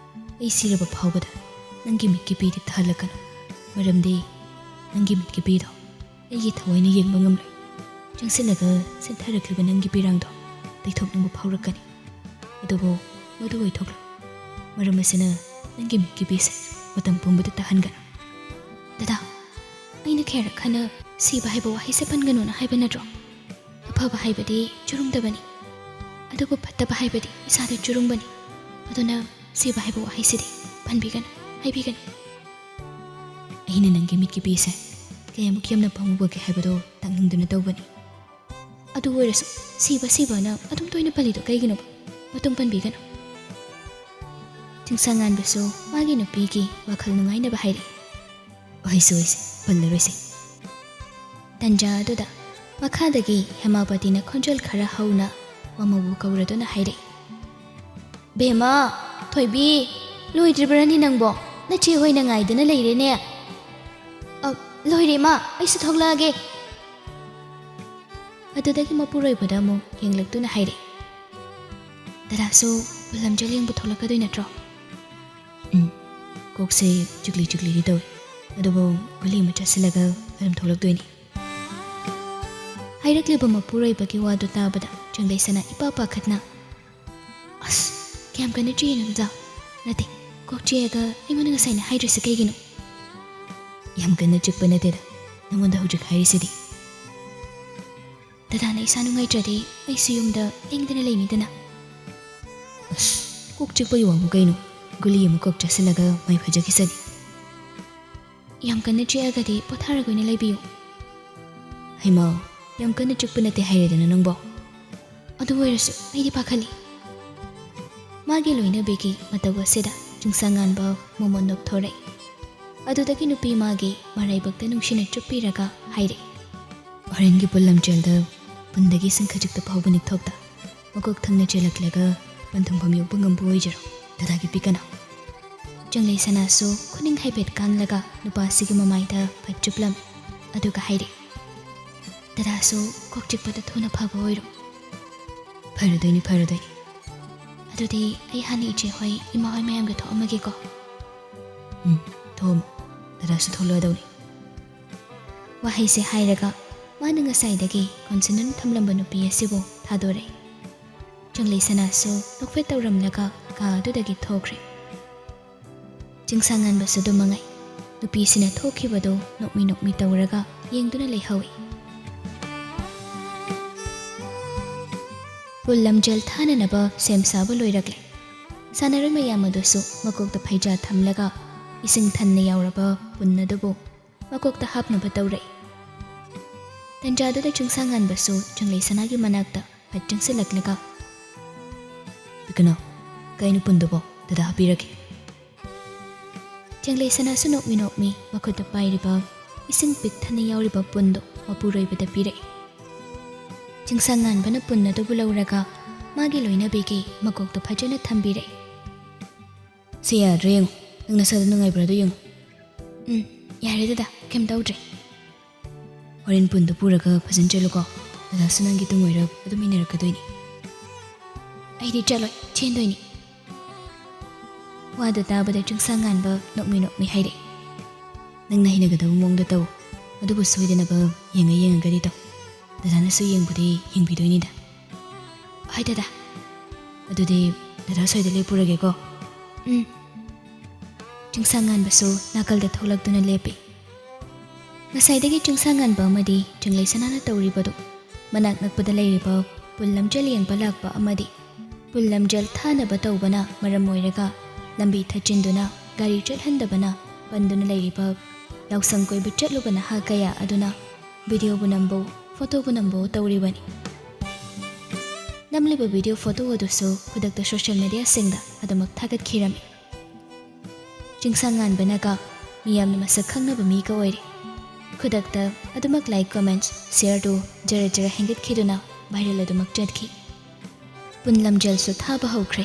ꯑꯩ ꯁꯤꯔꯕ ꯐꯥꯎꯕꯗ ꯅꯪꯒꯤ ꯃꯤꯠꯀꯤ ꯄꯤꯗꯤ ꯇꯥꯍꯜꯂꯛꯀꯅꯨ꯫ ꯃꯔꯝꯗꯤ ꯅꯪꯒꯤ ꯃꯤꯠꯀꯤ ꯄꯤꯗꯣ ꯑꯩꯒꯤ ꯊꯋꯥꯏꯅ ꯌꯦꯡꯕ ꯉꯝꯂꯣꯏ꯫ ꯆꯪꯁꯤꯜꯂꯒ ꯆꯦꯟꯊꯔꯛꯂꯤꯕ ꯅꯪꯒꯤ ꯄꯤꯔꯥꯡꯗꯣ ꯇꯩꯊꯣꯛꯅꯤꯡꯕ ꯐꯥꯎꯔꯛꯀꯅꯤ꯫ ꯑꯗꯨꯕꯨ ꯃꯗꯨ ꯑꯣꯏꯊꯣꯛꯂꯣꯏ꯫ ꯃꯔꯝ ꯑꯁꯤꯅ ꯅꯪꯒꯤ ꯃꯤꯠꯀꯤ ꯄꯤꯁꯦ ꯃꯇꯝ ꯄꯨꯝꯕꯗ ꯇꯥꯍꯟꯒꯅꯨ꯫ ꯗꯗꯥ, ꯑꯩꯅ ꯈꯦꯔꯛ ꯈꯟꯅ ꯁꯤꯕ ꯍꯥꯏꯕ ꯋꯥꯍꯩꯁꯦ ꯄꯟꯒꯅꯨꯅ ꯍꯥꯏꯕ ꯅꯠꯇ꯭ꯔꯣ? ꯑꯐꯕ ꯍꯥꯏꯕꯗꯤ ꯆꯨꯔꯨꯡꯗꯕꯅꯤ, ꯑꯗꯨꯕꯨ ꯐꯠꯇꯕ ꯍꯥꯏꯕꯗꯤ ꯏꯁꯥꯗ ꯆꯨꯔꯨꯡꯕꯅꯤ꯫ ꯑꯗꯨꯅ ꯁꯤꯕ ꯍꯥꯏꯕ ꯋꯥꯍꯩꯁꯤꯗꯤ ꯄꯟꯕꯤꯒꯅꯨ, ꯍꯥꯏꯕꯤꯒꯅꯨ꯫ ꯑꯩꯅ ꯅꯪꯒꯤ ꯃꯤꯠꯀꯤ ꯄꯤꯁꯦ ꯀꯌꯥꯃꯨꯛ ꯌꯥꯝꯅ ꯄꯥꯝꯃꯨꯕꯒꯦ ꯍꯥꯏꯕꯗꯣ ꯇꯥꯛꯅꯤꯡꯗꯨꯅ ꯇꯧꯕꯅꯤ꯫ ꯑꯗꯨ ꯑꯣꯏꯔꯁꯨ ꯁꯤꯕ ꯁꯤꯕꯅ ꯑꯗꯨꯝ ꯇꯣꯏꯅ ꯄꯜꯂꯤꯗꯣ ꯀꯩꯒꯤꯅꯣ? ꯃꯇꯨꯡ ꯄꯟꯕꯤꯒꯅꯨ꯫ ꯆꯤꯡꯁꯥꯡꯉꯥꯟꯕꯁꯨ ꯃꯥꯒꯤ ꯅꯨꯄꯤꯒꯤ ꯋꯥꯈꯜ ꯅꯨꯡꯉꯥꯏꯅꯕ ꯍꯥꯏꯔꯛꯏ꯫ ꯑꯣꯏꯁꯦ ꯑꯣꯏꯁꯦ, ꯄꯜꯂꯔꯣꯏꯁꯦ꯫ ꯇꯟꯖꯥ ꯑꯗꯨꯗ ꯃꯈꯥꯗꯒꯤ ꯍꯦꯃꯥꯄꯇꯤꯅ ꯈꯣꯟꯖꯦꯜ ꯈꯔ ꯍꯧꯅ ꯃꯃꯧꯕꯨ ꯀꯧꯔꯗꯨꯅ ꯍꯥꯏꯔꯛꯏ, "ꯕꯦꯝꯃ, ꯊꯣꯏꯕꯤ, ꯂꯣꯏꯗ꯭ꯔꯤꯕ꯭ꯔꯅꯤ ꯅꯪꯕꯣ? ꯅꯆꯦ ꯍꯣꯏꯅ ꯉꯥꯏꯗꯨꯅ ꯂꯩꯔꯦꯅꯦ꯫ ꯑ, ꯂꯣꯏꯔꯦ ꯏꯃꯥ, ꯑꯩꯁꯨ ꯊꯣꯛꯂꯛꯑꯒꯦ꯫" ꯑꯗꯨꯗꯒꯤ ꯃꯄꯨꯔꯣꯏꯕꯗ ꯑꯃꯨꯛ ꯌꯦꯡꯂꯛꯇꯨꯅ ꯍꯥꯏꯔꯛꯏ, "ꯗꯗꯥꯁꯨ ꯕꯣꯜ ꯂꯝꯖꯦꯜ ꯌꯦꯡꯕ ꯊꯣꯛꯂꯛꯀꯗꯣꯏ ꯅꯠꯇ꯭ꯔꯣ?" "ꯎꯝ, ꯀꯣꯛꯁꯦ ꯆꯤꯛꯂꯤ ꯆꯤꯛꯂꯤꯗꯤ ꯇꯧꯏ, ꯑꯗꯨꯕꯨ ꯒꯨꯂꯤ ꯑꯃ ꯆꯥꯁꯤꯜꯂꯒ ꯑꯗꯨꯝ ꯊꯣꯛꯂꯛꯇꯣꯏꯅꯤ꯫" ꯍꯥꯏꯔꯛꯂꯤꯕ ꯃꯄꯨꯔꯣꯏꯕꯒꯤ ꯋꯥꯗꯨ ꯇꯥꯕꯗ ꯆꯪꯂꯩꯁꯅꯥ ꯏꯄꯥ ꯄꯥꯈꯠꯅ, "ꯑꯁ, ꯀꯌꯥꯝ ꯀꯟꯅ ꯆꯤꯛꯏꯅꯣ ꯗꯗꯥ? ꯅꯠꯇꯦ, ꯀꯣꯛ ꯆꯤꯛꯑꯒ ꯑꯩꯉꯣꯟꯗ ꯉꯁꯥꯏꯅ ꯍꯥꯏꯗ꯭ꯔꯤꯁꯦ ꯀꯩꯒꯤꯅꯣ?" "ꯌꯥꯝ ꯀꯟꯅ ꯆꯤꯛꯄ ꯅꯠꯇꯦꯗ, ꯅꯉꯣꯟꯗ ꯍꯧꯖꯤꯛ ꯍꯥꯏꯔꯤꯁꯤꯗꯤ꯫" "ꯗꯗꯥꯅ ꯏꯁꯥ ꯅꯨꯡꯉꯥꯏꯇ꯭ꯔꯗꯤ ꯑꯩꯁꯨ ꯌꯨꯝꯗ ꯂꯦꯡꯗꯅ ꯂꯩꯅꯤꯗꯅ꯫" "ꯑꯁ, ꯀꯣꯛ ꯆꯤꯛꯄꯒꯤ ꯋꯥꯕꯨ ꯀꯩꯅꯣ? ꯒꯨꯂꯤ ꯑꯃ ꯀꯣꯛ ꯆꯥꯁꯤꯜꯂꯒ ꯃꯥꯏ ꯐꯖꯈꯤꯁꯅꯤ꯫" "ꯌꯥꯝ ꯀꯟꯅ ꯆꯤꯛꯑꯒꯗꯤ ꯄꯣꯊꯥꯔꯒ ꯑꯣꯏꯅ ꯂꯩꯕꯤꯌꯨ꯫" "ꯍꯩꯃꯥ, ꯌꯥꯝ ꯀꯟꯅ ꯆꯤꯛꯄ ꯅꯠꯇꯦ ꯍꯥꯏꯔꯦꯗꯅ ꯅꯪꯕꯣ꯫" "ꯑꯗꯨ ꯑꯣꯏꯔꯁꯨ ꯑꯩꯗꯤ ꯄꯥꯈꯠꯂꯤ꯫" ꯃꯥꯒꯤ ꯂꯣꯏꯅꯕꯤꯒꯤ ꯃꯇꯧ ꯑꯁꯤꯗ ꯆꯤꯡꯁꯥꯡꯉꯥꯟꯕ ꯃꯣꯃꯣꯟ ꯅꯣꯛꯊꯣꯔꯛꯏ꯫ ꯑꯗꯨꯗꯒꯤ ꯅꯨꯄꯤ ꯃꯥꯒꯤ ꯃꯔꯥꯏꯕꯛꯇ ꯅꯨꯡꯁꯤꯅ ꯆꯨꯞꯄꯤꯔꯒ ꯍꯥꯏꯔꯛꯏ, "ꯍꯣꯔꯦꯟꯒꯤ ꯄꯣꯠ ꯂꯝꯖꯦꯜꯗ ꯄꯨꯟꯗꯒꯤ ꯁꯤꯡꯈꯖꯤꯛꯇ ꯐꯥꯎꯕ ꯅꯤꯛꯊꯣꯛꯇ ꯃꯀꯣꯛ ꯊꯪꯅ ꯆꯦꯜꯂꯛꯂꯒ ꯄꯟꯊꯨꯡꯐꯝ ꯌꯧꯕ ꯉꯝꯕ ꯑꯣꯏꯖꯔꯣ, ꯗꯗꯥꯒꯤ ꯄꯤꯛꯀꯅꯥꯎ꯫ ꯆꯪꯂꯩ ꯁꯅꯥꯁꯨ ꯈꯨꯅꯤꯡ ꯍꯥꯏꯐꯦꯠ ꯀꯥꯡꯂꯒ ꯅꯨꯄꯥꯁꯤꯒꯤ ꯃꯃꯥꯏꯗ ꯐꯠ ꯆꯨꯞꯂꯝꯃꯤ, ꯑꯗꯨꯒ ꯍꯥꯏꯔꯛꯏ, "ꯗꯗꯥꯁꯨ ꯀꯣꯛ ꯆꯤꯛꯄꯗ ꯊꯨꯅ ꯐꯕ ꯑꯣꯏꯔꯣ"꯫ "ꯐꯔꯗꯣꯏꯅꯤ, ꯐꯔꯗꯣꯏꯅꯤ꯫ ꯑꯗꯨꯗꯤ ꯑꯩ ꯍꯥꯟꯅ ꯏꯆꯦ ꯍꯣꯏ, ꯏꯃꯥ ꯍꯣꯏ ꯃꯌꯥꯝꯒ ꯊꯣꯛꯑꯝꯃꯒꯦꯀꯣ"꯫ "ꯎꯝ, ꯊꯣꯛꯑꯝꯃꯣ꯫ ꯗꯗꯥꯁꯨ ꯊꯣꯛꯂꯛꯑꯗꯧꯅꯤ"꯫ ꯋꯥꯍꯩꯁꯦ ꯍꯥꯏꯔꯒ ꯃꯥꯅ ꯉꯁꯥꯏꯗꯒꯤ ꯀꯣꯟꯁꯤꯟꯗꯨꯅ ꯊꯝꯂꯝꯕ ꯅꯨꯄꯤ ꯑꯁꯤꯕꯨ ꯊꯥꯗꯣꯔꯛꯏ꯫ ꯆꯪꯂꯩ ꯁꯅꯥꯁꯨ ꯅꯣꯛꯐꯦꯠ ꯇꯧꯔꯝꯂꯒ ꯀꯥ ꯑꯗꯨꯗꯒꯤ ꯊꯣꯛꯈ꯭ꯔꯦ꯫ ꯆꯤꯡꯁꯥꯡꯉꯥꯟꯕꯁꯨ ꯑꯗꯨ ꯃꯉꯥꯏ꯫ ꯅꯨꯄꯤꯁꯤꯅ ꯊꯣꯛꯈꯤꯕꯗꯨ ꯅꯣꯛꯃꯤ ꯅꯣꯛꯃꯤ ꯇꯧꯔꯒ ꯌꯦꯡꯗꯨꯅ ꯂꯩꯍꯧꯏ꯫ ꯄꯨꯜ ꯂꯝꯖꯦꯜ ꯊꯥꯅꯅꯕ ꯁꯦꯝ ꯁꯥꯕ ꯂꯣꯏꯔꯛꯂꯦ꯫ ꯁꯥꯟꯅꯔꯣꯏ ꯃꯌꯥꯝ ꯑꯗꯨꯁꯨ ꯃꯀꯣꯛꯇ ꯐꯩꯖꯥ ꯊꯝꯂꯒ ꯏꯁꯤꯡ ꯊꯟꯅ ꯌꯥꯎꯔꯕ ꯄꯨꯟ ꯑꯗꯨꯕꯨ ꯃꯀꯣꯛꯇ ꯍꯥꯞꯅꯕ ꯇꯧꯔꯛꯏ꯫ ꯇꯟꯖꯥꯗꯨꯗ ꯆꯤꯡꯁꯥꯡꯉꯥꯟꯕꯁꯨ ꯆꯪꯂꯩ ꯁꯅꯥꯒꯤ ꯃꯅꯥꯛꯇ ꯐꯠ ꯆꯪꯁꯤꯜꯂꯛꯂꯒ, "ꯄꯤꯛꯀꯅꯥꯎ, ꯀꯩꯅꯣ ꯄꯨꯟꯗꯨꯕꯣ? ꯗꯗꯥ ꯍꯥꯞꯄꯤꯔꯒꯦ"꯫ ꯆꯪꯂꯩ ꯁꯅꯥꯁꯨ ꯅꯣꯛꯃꯤ ꯅꯣꯛꯃꯤ ꯃꯈꯨꯠꯇ ꯄꯥꯏꯔꯤꯕ ꯏꯁꯤꯡ ꯄꯤꯛ ꯊꯟꯅ ꯌꯥꯎꯔꯤꯕ ꯄꯨꯟꯗꯨ ꯃꯄꯨꯔꯣꯏꯕꯗ ꯄꯤꯔꯛꯏ꯫ ꯆꯤꯡꯁꯥꯡꯉꯥꯟꯕꯅ ꯄꯨꯟ ꯑꯗꯨꯕꯨ ꯂꯧꯔꯒ ꯃꯥꯒꯤ ꯂꯣꯏꯅꯕꯤꯒꯤ ꯃꯀꯣꯛꯇ ꯐꯖꯅ ꯊꯝꯕꯤꯔꯛꯏ꯫ "ꯁꯤ ꯌꯥꯗ꯭ꯔꯥ ꯌꯦꯡꯉꯨ, ꯅꯪ ꯅꯁꯥꯗ ꯅꯨꯡꯉꯥꯏꯕ꯭ꯔꯥ ꯑꯗꯨ ꯌꯦꯡꯉꯨ"꯫ "ꯎꯝ, ꯌꯥꯔꯦ ꯗꯗꯥ, ꯀꯩꯝ ꯇꯧꯗ꯭ꯔꯦ"꯫ "ꯍꯣꯔꯦꯟ ꯄꯨꯟꯗꯨ ꯄꯨꯔꯒ ꯐꯖꯅ ꯆꯠꯂꯨꯀꯣ, ꯗꯗꯥꯁꯨ ꯅꯪꯒꯤ ꯇꯨꯡ ꯑꯣꯏꯔꯞ ꯑꯗꯨꯝ ꯏꯟꯅꯔꯛꯀꯗꯣꯏꯅꯤ"꯫ "ꯑꯩꯗꯤ ꯆꯠꯂꯣꯏ, ꯆꯦꯟꯗꯣꯏꯅꯤ"꯫ ꯋꯥꯗꯨ ꯇꯥꯕꯗ ꯆꯤꯡꯁꯥꯡꯉꯥꯟꯕ ꯅꯣꯛꯃꯤ ꯅꯣꯛꯃꯤ ꯍꯥꯏꯔꯛꯏ꯫ "ꯅꯪꯅ ꯍꯩꯅꯒꯗꯕ ꯃꯑꯣꯡꯗ ꯇꯧ, ꯑꯗꯨꯕꯨ ꯁꯣꯏꯗꯅꯕ ꯌꯦꯡꯉ ꯌꯦꯡꯉꯒꯗꯤ ꯇꯧ꯫ ꯗꯗꯥꯅꯁꯨ ꯌꯦꯡꯕꯨꯗꯤ ꯌꯦꯡꯕꯤꯗꯣꯏꯅꯤꯗ"꯫ "ꯍꯣꯏ ꯗꯗꯥ"꯫ "ꯑꯗꯨꯗꯤ ꯗꯗꯥ ꯁ꯭ꯋꯥꯏꯗ ꯂꯦꯞꯄꯨꯔꯒꯦꯀꯣ"꯫ "ꯎꯝ"꯫ ꯆꯤꯡꯁꯥꯡꯉꯥꯟꯕꯁꯨ ꯅꯥꯀꯜꯗ ꯊꯣꯛꯂꯛꯇꯨꯅ ꯂꯦꯞꯄꯤ꯫ ꯉꯁꯥꯏꯗꯒꯤ ꯆꯤꯡꯁꯥꯡꯉꯥꯟꯕ ꯑꯃꯗꯤ ꯆꯪꯂꯩ ꯁꯅꯥꯅ ꯇꯧꯔꯤꯕꯗꯨ ꯃꯅꯥꯛ ꯅꯛꯄꯗ ꯂꯩꯔꯤꯕ ꯄꯨꯜ ꯂꯝꯖꯦꯜ ꯌꯦꯡꯕ ꯂꯥꯛꯄ ꯑꯃꯗꯤ ꯄꯨꯜ ꯂꯝꯖꯦꯜ ꯊꯥꯅꯕ ꯇꯧꯕꯅ ꯃꯔꯝ ꯑꯣꯏꯔꯒ ꯂꯝꯕꯤ ꯊꯠꯆꯤꯟꯗꯨꯅ ꯒꯥꯔꯤ ꯆꯠꯍꯟꯗꯕꯅ ꯄꯟꯗꯨꯅ ꯂꯩꯔꯤꯕ ꯌꯥꯎꯁꯪ ꯀꯣꯏꯕ ꯆꯠꯂꯨꯕ ꯅꯍꯥ ꯀꯌꯥ ꯑꯗꯨꯅ ꯚꯤꯗꯤꯑꯣꯕꯨ ꯅꯝꯕꯣ, ꯐꯣꯇꯣꯕꯨ ꯅꯝꯕꯣ ꯇꯧꯔꯤꯕꯅꯤ꯫ ꯅꯝꯂꯤꯕ ꯚꯤꯗꯤꯑꯣ ꯐꯣꯇꯣ ꯑꯗꯨꯁꯨ ꯈꯨꯗꯛꯇ ꯁꯣꯁꯤꯌꯦꯜ ꯃꯤꯗꯤꯌꯥꯁꯤꯡꯗ ꯑꯗꯨꯃꯛ ꯊꯥꯒꯠꯈꯤꯔꯝꯃꯤ꯫ ꯆꯤꯡꯁꯥꯡꯉꯥꯟꯕꯅꯒ ꯃꯤꯌꯥꯝꯅ ꯃꯁꯛ ꯈꯪꯅꯕ ꯃꯤꯒ ꯑꯣꯏꯔꯦ꯫ ꯈꯨꯗꯛꯇ ꯑꯗꯨꯃꯛ ꯂꯥꯏꯛ, ꯀꯃꯦꯟꯠꯁ, ꯁꯤꯌꯔꯗꯨ ꯖꯔ ꯖꯔ ꯍꯦꯟꯒꯠꯈꯤꯗꯨꯅ ꯚꯥꯏꯔꯦꯜ ꯑꯗꯨꯃꯛ ꯆꯠꯈꯤ꯫ ꯄꯨꯟ ꯂꯝꯖꯦꯜꯁꯨ ꯊꯥꯕ ꯍꯧꯈ꯭ꯔꯦ꯫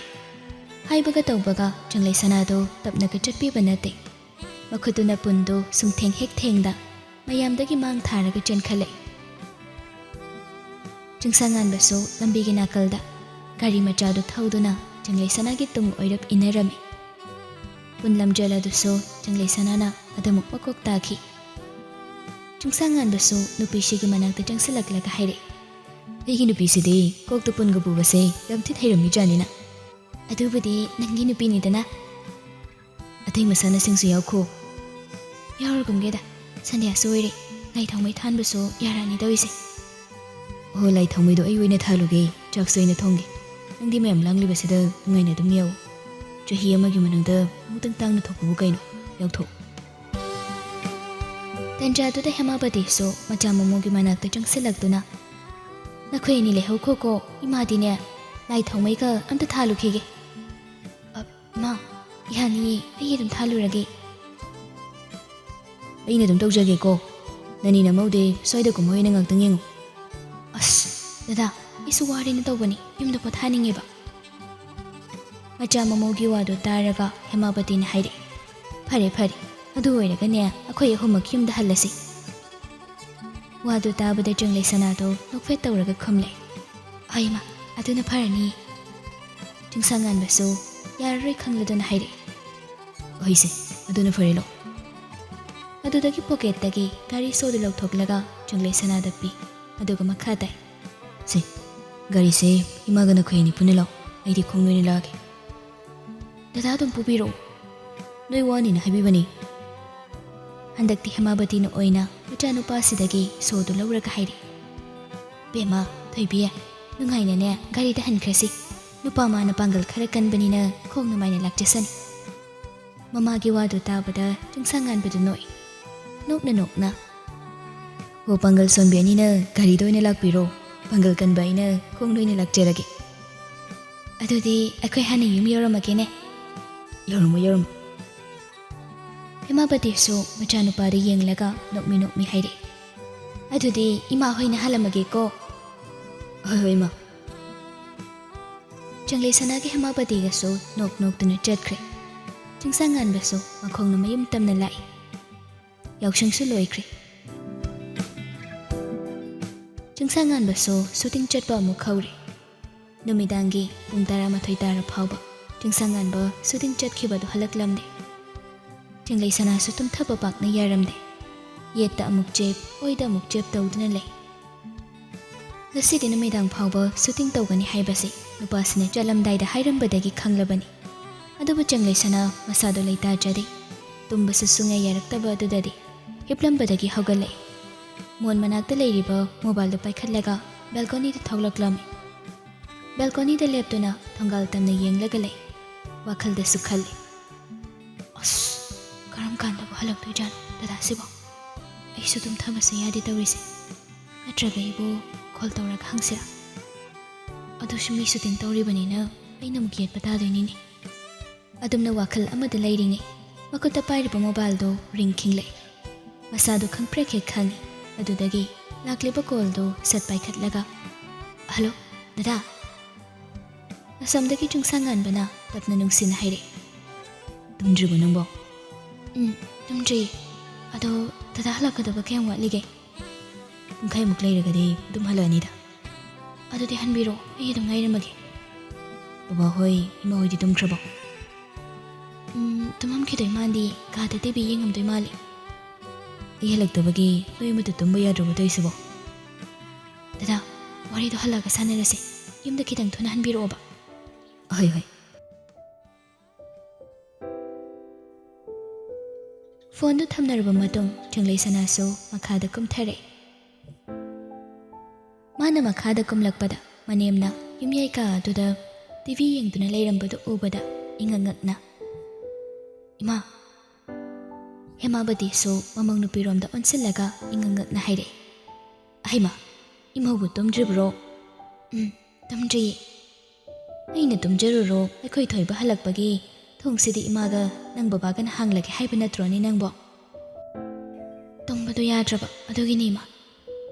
ꯍꯥꯏꯕꯒ ꯇꯧꯕꯒ ꯆꯪꯂꯩ ꯁꯅꯥꯗꯣ ꯇꯞꯅꯒ ꯆꯠꯄꯤꯕ ꯅꯠꯇꯦ꯫ ꯃꯈꯨꯠꯇꯨꯅ ꯄꯨꯟꯗꯨ ꯁꯨꯝꯊꯦꯡ ꯍꯦꯛ ꯊꯦꯡꯗ ꯃꯌꯥꯝꯗꯒꯤ ꯃꯥꯡ ꯊꯥꯔꯒ ꯆꯦꯟꯈꯠꯂꯛꯏ꯫ ꯆꯤꯡꯁꯥꯡꯉꯥꯟꯕꯁꯨ ꯂꯝꯕꯤꯒꯤ ꯅꯥꯀꯜꯗ ꯒꯥꯔꯤ ꯃꯆꯥꯗꯨ ꯊꯧꯗꯨꯅ ꯆꯪꯂꯩ ꯁꯅꯥꯒꯤ ꯇꯨꯡ ꯑꯣꯏꯔꯞ ꯏꯟꯅꯔꯝꯃꯤ꯫ ꯄꯨꯟ ꯂꯝꯖꯦꯜ ꯑꯗꯨꯁꯨ ꯆꯪꯂꯩ ꯁꯅꯥꯅ ꯑꯗꯨꯃꯛ ꯃꯀꯣꯛ ꯇꯥꯈꯤ꯫ ꯆꯤꯡꯁꯥꯡꯉꯥꯟꯕꯁꯨ ꯅꯨꯄꯤꯁꯤꯒꯤ ꯃꯅꯥꯛꯇ ꯆꯪꯁꯤꯜꯂꯛꯂꯒ ꯍꯥꯏꯔꯛꯏ, "ꯑꯩꯒꯤ ꯅꯨꯄꯤꯁꯤꯗꯤ ꯀꯣꯛꯇ ꯄꯨꯟꯒ ꯄꯨꯕꯁꯦ ꯌꯥꯝ ꯊꯤꯅ ꯍꯩꯔꯝꯃꯤꯖꯥꯠꯅꯤꯅ꯫ ꯑꯗꯨꯕꯨꯗꯤ ꯅꯪꯒꯤ ꯅꯨꯄꯤꯅꯤꯗꯅ꯫ ꯑꯇꯩ ꯃꯁꯥꯟꯅꯁꯤꯡꯁꯨ ꯌꯥꯎꯈꯣ꯫" "ꯌꯥꯎꯔꯒꯨꯝꯒꯦꯗ, ꯁꯟꯗ꯭ꯌꯥꯁꯨ ꯑꯣꯏꯔꯦ, ꯂꯥꯏ ꯊꯥꯎꯃꯩ ꯊꯥꯟꯕꯁꯨ ꯌꯥꯔꯛꯑꯅꯤ ꯇꯧꯔꯤꯁꯦ꯫" "ꯑꯣ, ꯂꯥꯏ ꯊꯥꯎꯃꯩꯗꯣ ꯑꯩ ꯑꯣꯏꯅ ꯊꯥꯜꯂꯨꯒꯦ, ꯆꯥꯛꯁꯨ ꯑꯩꯅ ꯊꯣꯡꯒꯦ꯫ ꯅꯪꯗꯤ ꯃꯌꯥꯝ ꯂꯥꯡꯂꯤꯕꯁꯤꯗ ꯅꯨꯡꯉꯥꯏꯅ ꯑꯗꯨꯝ ꯌꯥꯎ꯫ ꯆꯍꯤ ꯑꯃꯒꯤ ꯃꯅꯨꯡꯗ ꯑꯃꯨꯛꯇꯪ ꯇꯥꯡꯅ ꯊꯣꯛꯄꯕꯨ ꯀꯩꯅꯣ? ꯌꯥꯎꯊꯣꯛ꯫" ꯇꯟꯖꯥꯗꯨꯗ ꯍꯦꯃꯥꯕꯇꯤꯁꯨ ꯃꯆꯥ ꯃꯃꯧꯒꯤ ꯃꯅꯥꯛꯇ ꯆꯪꯁꯤꯜꯂꯛꯇꯨꯅ, "ꯅꯈꯣꯏ ꯑꯅꯤ ꯂꯩꯍꯧꯈꯣꯀꯣ, ꯏꯃꯥꯗꯤꯅꯦ ꯂꯥꯏ ꯊꯥꯎꯃꯩꯒ ꯑꯝꯇ ꯊꯥꯜꯂꯨꯈꯤꯒꯦ꯫" "ꯑ, ꯏꯃꯥ, ꯌꯥꯅꯤꯌꯦ, ꯑꯩ ꯑꯗꯨꯝ ꯊꯥꯜꯂꯨꯔꯒꯦ꯫" "ꯑꯩꯅ ꯑꯗꯨꯝ ꯇꯧꯖꯒꯦꯀꯣ꯫ ꯅꯅꯤ ꯅꯃꯧꯗꯤ ꯁ꯭ꯋꯥꯏꯗ ꯀꯨꯝꯍꯩ ꯑꯣꯏꯅ ꯉꯥꯛꯇꯪ ꯌꯦꯡꯉꯨ꯫" "ꯑꯁ, ꯗꯗꯥ, ꯑꯩꯁꯨ ꯋꯥꯔꯦꯅ ꯇꯧꯕꯅꯤ, ꯌꯨꯝꯗ ꯄꯣꯊꯥꯅꯤꯡꯉꯦꯕ꯫" ꯃꯆꯥ ꯃꯃꯧꯒꯤ ꯋꯥꯗꯨ ꯇꯥꯔꯒ ꯍꯦꯃꯥꯕꯇꯤꯅ ꯍꯥꯏꯔꯛꯏ, "ꯐꯔꯦ, ꯐꯔꯦ, ꯑꯗꯨ ꯑꯣꯏꯔꯒꯅꯦ ꯑꯩꯈꯣꯏ ꯑꯍꯨꯝꯃꯛ ꯌꯨꯝꯗ ꯍꯜꯂꯁꯤ꯫" ꯋꯥꯗꯨ ꯇꯥꯕꯗ ꯆꯪꯂꯩ ꯁꯅꯥꯗꯣ ꯅꯣꯛꯐꯦꯠ ꯇꯧꯔꯒ ꯈꯨꯝꯂꯦ, "ꯍꯣꯏ ꯏꯃꯥ, ꯑꯗꯨꯅ ꯐꯔꯅꯤ꯫" ꯆꯤꯡꯁꯥꯡꯉꯥꯟꯕꯁꯨ ꯌꯥꯔꯔꯣꯏ ꯈꯪꯂꯗꯨꯅ ꯍꯥꯏꯔꯛꯏ, "ꯍꯣꯏꯁꯦ, ꯑꯗꯨꯅ ꯐꯔꯦ, ꯂꯥꯛꯑꯣ꯫" ꯑꯗꯨꯗꯒꯤ ꯄꯣꯀꯦꯠꯇꯒꯤ ꯘꯔꯤ ꯁꯣꯗꯨ ꯂꯧꯊꯣꯛꯂꯒ ꯆꯪꯂꯩ ꯁꯅꯥꯗ ꯄꯤ꯫ ꯑꯗꯨꯒ ꯃꯈꯥ ꯇꯥꯏ, "ꯁꯦ, ꯒꯥꯔꯤꯁꯦ ꯏꯃꯥꯒ ꯅꯈꯣꯏ ꯑꯅꯤ ꯄꯨꯟꯅ ꯂꯥꯛꯑꯣ, ꯑꯩꯗꯤ ꯈꯣꯡꯅ ꯑꯣꯏꯅ ꯂꯥꯛꯑꯒꯦ꯫" "ꯗꯗꯥ ꯑꯗꯨꯝ ꯄꯨꯕꯤꯔꯛꯑꯣ꯫ ꯅꯣꯏ ꯋꯥꯅꯤꯅ ꯍꯥꯏꯕꯤꯕꯅꯤ꯫" ꯍꯟꯗꯛꯇꯤ ꯍꯦꯃꯥꯕꯇꯤꯅ ꯑꯣꯏꯅ ꯃꯆꯥꯅꯨꯄꯥꯁꯤꯗꯒꯤ ꯁꯣꯗꯨ ꯂꯧꯔꯒ ꯍꯥꯏꯔꯛꯏ, "ꯕꯦꯝꯃ, ꯊꯣꯏꯕꯤ, ꯅꯨꯡꯉꯥꯏꯅꯅꯦ ꯒꯥꯔꯤꯗ ꯍꯟꯈ꯭ꯔꯁꯤ꯫ ꯅꯨꯄꯥ ꯃꯥꯅ ꯄꯥꯡꯒꯜ ꯈꯔ ꯀꯟꯕꯅꯤꯅ ꯈꯣꯡ ꯅꯨꯡꯉꯥꯏꯅ ꯂꯥꯛꯆꯁꯅꯤ꯫" ꯃꯃꯥꯒꯤ ꯋꯥꯗꯨ ꯇꯥꯕꯗ ꯆꯤꯡꯁꯥꯡꯉꯥꯟꯕꯗꯨ ꯅꯣꯛꯏ꯫ ꯅꯣꯛꯅ ꯅꯣꯛꯅ, "ꯑꯣ, ꯄꯥꯡꯒꯜ ꯁꯣꯟꯕꯤ ꯑꯅꯤꯅ ꯒꯥꯔꯤꯗ ꯑꯣꯏꯅ ꯂꯥꯛꯄꯤꯔꯣ, ꯄꯥꯡꯒꯜ ꯀꯟꯕ ꯑꯩꯅ ꯈꯣꯡꯅ ꯑꯣꯏꯅ ꯂꯥꯛꯆꯔꯒꯦ꯫ ꯑꯗꯨꯗꯤ ꯑꯩꯈꯣꯏ ꯍꯥꯟꯅ ꯌꯨꯝ ꯌꯧꯔꯝꯃꯒꯦꯅꯦ꯫" "ꯌꯧꯔꯝꯃꯣ, ꯌꯧꯔꯝꯃꯣ꯫" ꯍꯦꯃꯥꯕꯇꯤꯁꯨ ꯃꯆꯥꯅꯨꯄꯥꯗ ꯌꯦꯡꯂꯒ ꯅꯣꯛꯃꯤ ꯅꯣꯛꯃꯤ ꯍꯥꯏꯔꯛꯏ, "ꯑꯗꯨꯗꯤ ꯏꯃꯥ ꯍꯣꯏꯅ ꯍꯜꯂꯝꯃꯒꯦꯀꯣ꯫" "ꯍꯣꯏ, ꯍꯣꯏ, ꯏꯃꯥ꯫" ꯆꯪꯂꯩꯁꯅꯥꯒ ꯍꯦꯃꯥꯕꯇꯤꯒꯁꯨ ꯅꯣꯛ ꯅꯣꯛꯇꯨꯅ ꯆꯠꯈ꯭ꯔꯦ꯫ ꯆꯤꯡꯁꯥꯡꯉꯥꯟꯕꯁꯨ ꯃꯈꯣꯡꯅ ꯃꯌꯨꯝ ꯇꯝꯅ ꯂꯥꯛꯏ꯫ ꯌꯥꯎꯁꯪꯁꯨ ꯂꯣꯏꯈ꯭ꯔꯦ꯫ ꯆꯤꯡꯁꯥꯡꯉꯥꯟꯕꯁꯨ ꯁꯨꯇꯤꯡ ꯆꯠꯄ ꯑꯃꯨꯛ ꯍꯧꯔꯦ꯫ ꯅꯨꯃꯤꯗꯥꯡꯒꯤ ꯄꯨꯡ ꯇꯔꯥꯃꯥꯊꯣꯏ ꯇꯥꯔ ꯐꯥꯎꯕ ꯆꯤꯡꯁꯥꯡꯉꯥꯟꯕ ꯁꯨꯇꯤꯡ ꯆꯠꯈꯤꯕꯗꯨ ꯍꯜꯂꯛꯂꯝꯗꯦ꯫ ꯆꯤꯡꯂꯩꯁꯅꯥꯁꯨ ꯇꯨꯝꯊꯕ ꯄꯥꯛꯅ ꯌꯥꯔꯝꯗꯦ꯫ ꯌꯦꯠꯇ ꯑꯃꯨꯛ ꯆꯦꯞ, ꯑꯣꯏꯗ ꯑꯃꯨꯛ ꯆꯦꯞ ꯇꯧꯗꯨꯅ ꯂꯩ꯫ ꯉꯁꯤꯗꯤ ꯅꯨꯃꯤꯗꯥꯡ ꯐꯥꯎꯕ ꯁꯨꯇꯤꯡ ꯇꯧꯒꯅꯤ ꯍꯥꯏꯕꯁꯤ ꯅꯨꯄꯥꯁꯤꯅ ꯆꯠꯂꯝꯗꯥꯏꯗ ꯍꯥꯏꯔꯝꯕꯗꯒꯤ ꯈꯪꯂꯕꯅꯤ꯫ ꯑꯗꯨꯕꯨ ꯆꯤꯡꯂꯩꯁꯅꯥ ꯃꯁꯥꯗꯣ ꯂꯩꯇꯥꯖꯗꯦ꯫ ꯇꯨꯝꯕꯁꯨ ꯁꯨꯡꯌꯥ ꯌꯥꯔꯛꯇꯕ ꯑꯗꯨꯗꯗꯤ ꯍꯤꯞꯂꯝꯕꯗꯒꯤ ꯍꯧꯒꯠꯂꯛꯏ꯫ ꯃꯣꯟ ꯃꯅꯥꯛꯇ ꯂꯩꯔꯤꯕ ꯃꯣꯕꯥꯏꯜꯗꯨ ꯄꯥꯏꯈꯠꯂꯒ ꯕꯦꯜꯀꯣꯅꯤꯗ ꯊꯣꯛꯂꯛꯂꯝꯃꯤ꯫ ꯕꯦꯜꯀꯣꯅꯤꯗ ꯂꯦꯞꯇꯨꯅ ꯊꯣꯡꯒꯥꯜ ꯇꯝꯅ ꯌꯦꯡꯂꯒ ꯂꯩ꯫ ꯋꯥꯈꯜꯗꯁꯨ ꯈꯜꯂꯤ, "ꯑꯁ, ꯀꯔꯝ ꯀꯥꯟꯗꯕꯨ ꯍꯜꯂꯛꯇꯣꯏꯖꯥꯠꯅꯣ ꯗꯗꯥꯁꯤꯕꯣ? ꯑꯩꯁꯨ ꯇꯨꯝꯊꯕꯁꯦ ꯌꯥꯗꯦ ꯇꯧꯔꯤꯁꯦ꯫ ꯅꯠꯇ꯭ꯔꯒ ꯑꯩꯕꯨ ꯀꯣꯜ ꯇꯧꯔꯒ ꯍꯪꯁꯤꯔꯥ? ꯑꯗꯨꯁꯨ ꯃꯤ ꯁꯨꯇꯤꯡ ꯇꯧꯔꯤꯕꯅꯤꯅ ꯑꯩꯅ ꯑꯃꯨꯛ ꯌꯦꯠꯄ ꯇꯥꯗꯣꯏꯅꯤꯅꯦ"꯫ ꯑꯗꯨꯝꯅ ꯋꯥꯈꯜ ꯑꯃꯗ ꯂꯩꯔꯤꯉꯩ ꯃꯈꯨꯠꯇ ꯄꯥꯏꯔꯤꯕ ꯃꯣꯕꯥꯏꯜꯗꯣ ꯔꯤꯡ ꯈꯤꯡꯂꯛꯏ꯫ ꯃꯁꯥꯗꯣ ꯈꯪꯄ꯭ꯔꯦꯛ ꯍꯦꯛ ꯈꯪꯉꯤ꯫ ꯑꯗꯨꯗꯒꯤ ꯂꯥꯛꯂꯤꯕ ꯀꯣꯜꯗꯣ ꯁꯠ ꯄꯥꯏꯈꯠꯂꯒ, "ꯍꯜꯂꯣ, ꯗꯗꯥ?" ꯑꯁꯣꯝꯗꯒꯤ ꯆꯤꯡꯁꯥꯡꯉꯥꯟꯕꯅ ꯇꯞꯅ ꯅꯨꯡꯁꯤꯅ ꯍꯥꯏꯔꯛꯏ, "ꯇꯨꯝꯗ꯭ꯔꯤꯕꯣ ꯅꯪꯕꯣ?" "ꯎꯝ, ꯇꯨꯝꯗ꯭ꯔꯤꯌꯦ꯫ ꯑꯗꯣ ꯗꯗꯥ ꯍꯜꯂꯛꯀꯗꯕ ꯀꯌꯥꯝ ꯋꯥꯠꯂꯤꯒꯦ?" "ꯄꯨꯡꯈꯥꯏꯃꯨꯛ ꯂꯩꯔꯒꯗꯤ ꯑꯗꯨꯝ ꯍꯜꯂꯛꯑꯅꯤꯗ"꯫ "ꯑꯗꯨꯗꯤ ꯍꯟꯕꯤꯔꯣ, ꯑꯩ ꯑꯗꯨꯝ ꯉꯥꯏꯔꯝꯃꯒꯦ"꯫ "ꯕꯕꯥ ꯍꯣꯏ, ꯏꯃꯥ ꯍꯣꯏꯗꯤ ꯇꯨꯝꯈ꯭ꯔꯕꯣ?" "ꯎꯝ, ꯇꯨꯝꯃꯝꯈꯤꯗꯣꯏ ꯃꯥꯟꯗꯤ, ꯀꯥꯗ ꯇꯤꯚꯤ ꯌꯦꯡꯉꯝꯗꯣꯏ ꯃꯥꯜꯂꯤ"꯫ "ꯑꯩ ꯍꯜꯂꯛꯇꯕꯒꯤ ꯅꯣꯏ ꯑꯃꯠꯇ ꯇꯨꯝꯕ ꯌꯥꯗ꯭ꯔꯕꯣ ꯇꯧꯔꯤꯁꯤꯕꯣ?" "ꯗꯗꯥ, ꯋꯥꯔꯤꯗꯣ ꯍꯜꯂꯛꯑꯒ ꯁꯥꯟꯅꯔꯁꯦ꯫ ꯌꯨꯝꯗ ꯈꯤꯇꯪ ꯊꯨꯅ ꯍꯟꯕꯤꯔꯛꯑꯣꯕ"꯫ "ꯍꯣꯏ, ꯍꯣꯏ"꯫ ꯐꯣꯟꯗꯨ ꯊꯝꯅꯔꯕ ꯃꯇꯨꯡ ꯆꯤꯡꯂꯩꯁꯅꯥꯁꯨ ꯃꯈꯥꯗ ꯀꯨꯝꯊꯔꯛꯏ꯫ ꯃꯥꯅ ꯃꯈꯥꯗ ꯀꯨꯝꯂꯛꯄꯗ ꯃꯅꯦꯝꯅ ꯌꯨꯝꯌꯥꯏ ꯀꯥ ꯑꯗꯨꯗ ꯇꯤꯚꯤ ꯌꯦꯡꯗꯨꯅ ꯂꯩꯔꯝꯕꯗꯨ ꯎꯕꯗ ꯏꯉꯛ ꯉꯛꯅ, "ꯏꯃꯥ!" ꯍꯦꯃꯥꯕꯇꯤꯁꯨ ꯃꯃꯧ ꯅꯨꯄꯤꯔꯣꯝꯗ ꯑꯣꯟꯁꯤꯜꯂꯒ ꯏꯉꯛ ꯉꯛꯅ ꯍꯥꯏꯔꯛꯏ, "ꯑꯍꯩꯃꯥ, ꯏꯃꯧꯕꯨ ꯇꯨꯝꯗ꯭ꯔꯤꯕ꯭ꯔꯣ?" "ꯎꯝ, ꯇꯨꯝꯗ꯭ꯔꯤꯌꯦ"꯫ "ꯑꯩꯅ ꯇꯨꯝꯖꯔꯨꯔꯣ, ꯑꯩꯈꯣꯏ ꯊꯣꯏꯕ ꯍꯜꯂꯛꯄꯒꯤ ꯊꯣꯡꯁꯤꯗꯤ ꯏꯃꯥꯒ ꯅꯪ ꯕꯕꯥꯒꯅ ꯍꯥꯡꯂꯒꯦ ꯍꯥꯏꯕ ꯅꯠꯇ꯭ꯔꯣꯅꯦ ꯅꯪꯕꯣ?" "ꯇꯨꯝꯕꯗꯣ ꯌꯥꯗ꯭ꯔꯕ, ꯑꯗꯨꯒꯤꯅꯦ ꯏꯃꯥ꯫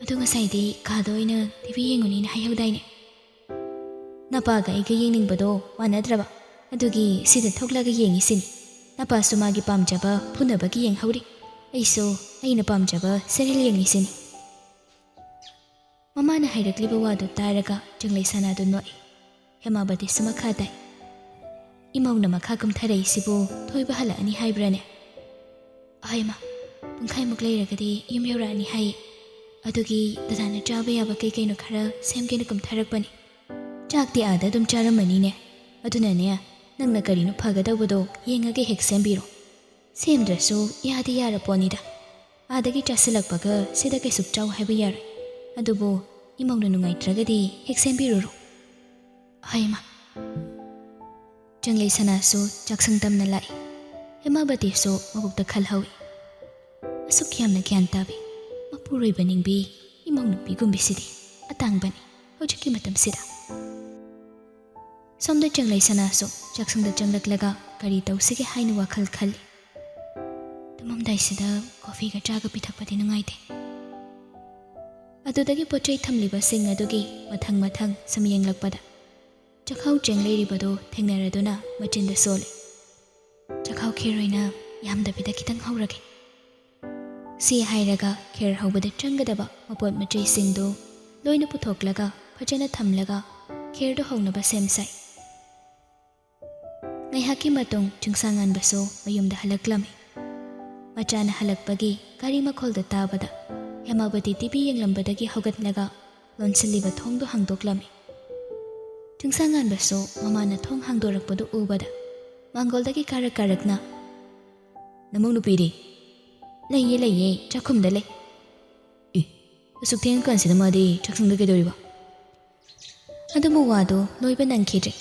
ꯑꯗꯣ ꯉꯁꯥꯏꯗꯤ ꯀꯥꯗ ꯑꯣꯏꯅ ꯇꯤꯚꯤ ꯌꯦꯡꯉꯨꯅꯤꯅ ꯍꯥꯏꯍꯧꯗꯥꯏꯅꯦ?" ꯅꯄꯥꯒ ꯑꯩꯒ ꯌꯦꯡꯅꯤꯡꯕꯗꯣ ꯃꯥꯟꯅꯗ꯭ꯔꯕ, ꯑꯗꯨꯒꯤ ꯁꯤꯗ ꯊꯣꯛꯂꯒ ꯌꯦꯡꯉꯤꯁꯤꯅꯤ꯫ ꯅꯄꯥꯁꯨ ꯃꯥꯒꯤ ꯄꯥꯝꯖꯕ ꯐꯨꯅꯕꯒꯤ ꯌꯦꯡꯍꯧꯔꯤ, ꯑꯩꯁꯨ ꯑꯩꯅ ꯄꯥꯝꯖꯕ ꯁꯦꯔꯦꯜ ꯌꯦꯡꯉꯤꯁꯤꯅꯤ꯫ ꯃꯃꯥꯅ ꯍꯥꯏꯔꯛꯂꯤꯕ ꯋꯥꯗꯨ ꯇꯥꯔꯒ ꯆꯪꯂꯩ ꯁꯅꯥꯗꯨ ꯅꯣꯛꯏ꯫ ꯍꯦꯃꯥꯕꯇꯤꯁꯨ ꯃꯈꯥ ꯇꯥꯏ꯫ "ꯏꯃꯧꯅ ꯃꯈꯥ ꯀꯨꯝꯊꯔꯛꯏꯁꯤꯕꯨ ꯊꯣꯏꯕ ꯍꯜꯂꯛꯑꯅꯤ ꯍꯥꯏꯕ꯭ꯔꯥꯅꯦ?" "ꯍꯣꯏ ꯃꯥ, ꯄꯨꯡꯈꯥꯏꯃꯨꯛ ꯂꯩꯔꯒꯗꯤ ꯌꯨꯝ ꯌꯧꯔꯛꯑꯅꯤ ꯍꯥꯏꯌꯦ꯫ ꯑꯗꯨꯒꯤ ꯗꯗꯥꯅ ꯆꯥꯕ ꯌꯥꯕ ꯀꯩ ꯀꯩꯅꯣ ꯈꯔ ꯁꯦꯝꯒꯦꯅ ꯀꯨꯝꯊꯔꯛꯄꯅꯤ꯫ ꯆꯥꯛꯇꯤ ꯑꯥꯗ ꯑꯗꯨꯝ ꯆꯥꯔꯝꯃꯅꯤꯅꯦ꯫ ꯑꯗꯨꯅꯅꯦ, ꯅꯪꯅ ꯀꯔꯤꯅꯣ ꯐꯒꯗꯧꯕꯗꯣ ꯌꯦꯡꯉꯒ ꯍꯦꯛ ꯁꯦꯝꯕꯤꯔꯣ꯫ ꯁꯦꯝꯗ꯭ꯔꯁꯨ ꯌꯥꯗꯤ ꯌꯥꯔ ꯄꯣꯠꯅꯤꯗ꯫ ꯑꯥꯗꯒꯤ ꯆꯥꯁꯤꯜꯂꯛꯄꯒ ꯁꯤꯗ ꯀꯩꯁꯨ ꯆꯥꯎ ꯍꯥꯏꯕ ꯌꯥꯔꯣꯏ꯫ ꯑꯗꯨꯕꯨ ꯏꯃꯧꯅ ꯅꯨꯡꯉꯥꯏꯇ꯭ꯔꯒꯗꯤ ꯍꯦꯛ ꯁꯦꯝꯕꯤꯔꯨꯔꯣ꯫" "ꯍꯣꯏ ꯃꯥ꯫" ꯆꯪꯂꯩ ꯁꯅꯥꯁꯨ ꯆꯥꯛꯁꯪ ꯇꯝꯅ ꯂꯥꯛꯏ꯫ ꯍꯦꯃꯥꯕꯇꯤꯁꯨ ꯃꯕꯨꯛꯇ ꯈꯜꯍꯧꯏ꯫ "ꯑꯁꯨꯛ ꯌꯥꯝꯅ ꯒ꯭ꯌꯥꯟ ꯇꯥꯕꯤ, ꯃꯄꯨꯔꯣꯏꯕ ꯅꯤꯡꯕꯤ ꯏꯃꯧ ꯅꯨꯄꯤꯒꯨꯝꯕꯤꯁꯤꯗꯤ ꯑꯇꯥꯡꯕꯅꯤ ꯍꯧꯖꯤꯛꯀꯤ ꯃꯇꯝꯁꯤꯗ꯫" ꯁꯣꯝꯗ ꯆꯪꯂꯩ ꯁꯅꯥꯁꯨ ꯆꯥꯛꯁꯪꯗ ꯆꯪꯂꯛꯂꯒ ꯀꯔꯤ ꯇꯧꯁꯤꯒꯦ ꯍꯥꯏꯅ ꯋꯥꯈꯜ ꯈꯜꯂꯤ꯫ ꯇꯨꯝꯃꯝꯗꯥꯏꯁꯤꯗ ꯀꯣꯐꯤꯒ ꯆꯥꯒ ꯄꯤꯊꯛꯄꯗꯤ ꯅꯨꯡꯉꯥꯏꯇꯦ꯫ ꯑꯗꯨꯗꯒꯤ ꯄꯣꯠ ꯆꯩ ꯊꯝꯂꯤꯕꯁꯤꯡ ꯑꯗꯨꯒꯤ ꯃꯊꯪ ꯃꯊꯪ ꯁꯨꯝ ꯌꯦꯡꯂꯛꯄꯗ ꯆꯈꯥꯎ ꯆꯦꯡ ꯂꯩꯔꯤꯕꯗꯨ ꯊꯦꯡꯅꯔꯗꯨꯅ ꯃꯆꯤꯟꯗ ꯁꯣꯜꯂꯤ꯫ "ꯆꯈꯥꯎ ꯈꯦꯔ ꯑꯣꯏꯅ ꯌꯥꯝꯗꯕꯤꯗ ꯈꯤꯇꯪ ꯍꯧꯔꯒꯦ꯫" ꯁꯤ ꯍꯥꯏꯔꯒ ꯈꯦꯔ ꯍꯧꯕꯗ ꯆꯪꯒꯗꯕ ꯃꯄꯣꯠ ꯃꯆꯩꯁꯤꯡꯗꯨ ꯂꯣꯏꯅ ꯄꯨꯊꯣꯛꯂꯒ ꯐꯖꯅ ꯊꯝꯂꯒ ꯈꯦꯔꯗꯨ ꯍꯧꯅꯕ ꯁꯦꯝ ꯁꯥꯏ꯫ ꯉꯥꯏꯍꯥꯛꯀꯤ ꯃꯇꯨꯡ ꯆꯤꯡꯁꯥꯡꯉꯥꯟꯕꯁꯨ ꯃꯌꯨꯝꯗ ꯍꯜꯂꯛꯂꯝꯃꯤ꯫ ꯃꯆꯥꯅ ꯍꯜꯂꯛꯄꯒꯤ ꯒꯥꯔꯤ ꯃꯈꯣꯜꯗ ꯇꯥꯕꯗ ꯍꯦꯃꯥꯕꯇꯤ ꯇꯤꯚꯤ ꯌꯦꯡꯂꯝꯕꯗꯒꯤ ꯍꯧꯒꯠꯂꯒ ꯂꯣꯟꯁꯤꯜꯂꯤꯕ ꯊꯣꯡꯗꯨ ꯍꯥꯡꯗꯣꯛꯂꯝꯃꯤ꯫ ꯆꯤꯡꯁꯥꯡꯉꯥꯟꯕꯁꯨ ꯃꯃꯥꯅ ꯊꯣꯡ ꯍꯥꯡꯗꯣꯔꯛꯄꯗꯨ ꯎꯕꯗ ꯃꯥꯡꯒꯣꯜꯗꯒꯤ ꯀꯥꯔꯛ ꯀꯥꯔꯛꯅ, "ꯅꯃꯧ ꯅꯨꯄꯤꯗꯤ?" "ꯂꯩꯌꯦ, ꯂꯩꯌꯦ, ꯆꯥꯛꯈꯨꯝꯗ ꯂꯩ꯫" "ꯑꯦ, ꯑꯁꯨꯛ ꯊꯦꯡꯉꯀꯥꯟꯁꯤꯗ ꯃꯥꯗꯤ ꯆꯥꯛꯁꯪꯗ ꯀꯩꯗꯧꯔꯤꯕ?" ꯑꯗꯨꯕꯨ ꯋꯥꯗꯨ ꯂꯣꯏꯕ ꯅꯪꯈꯤꯗ꯭ꯔꯦ꯫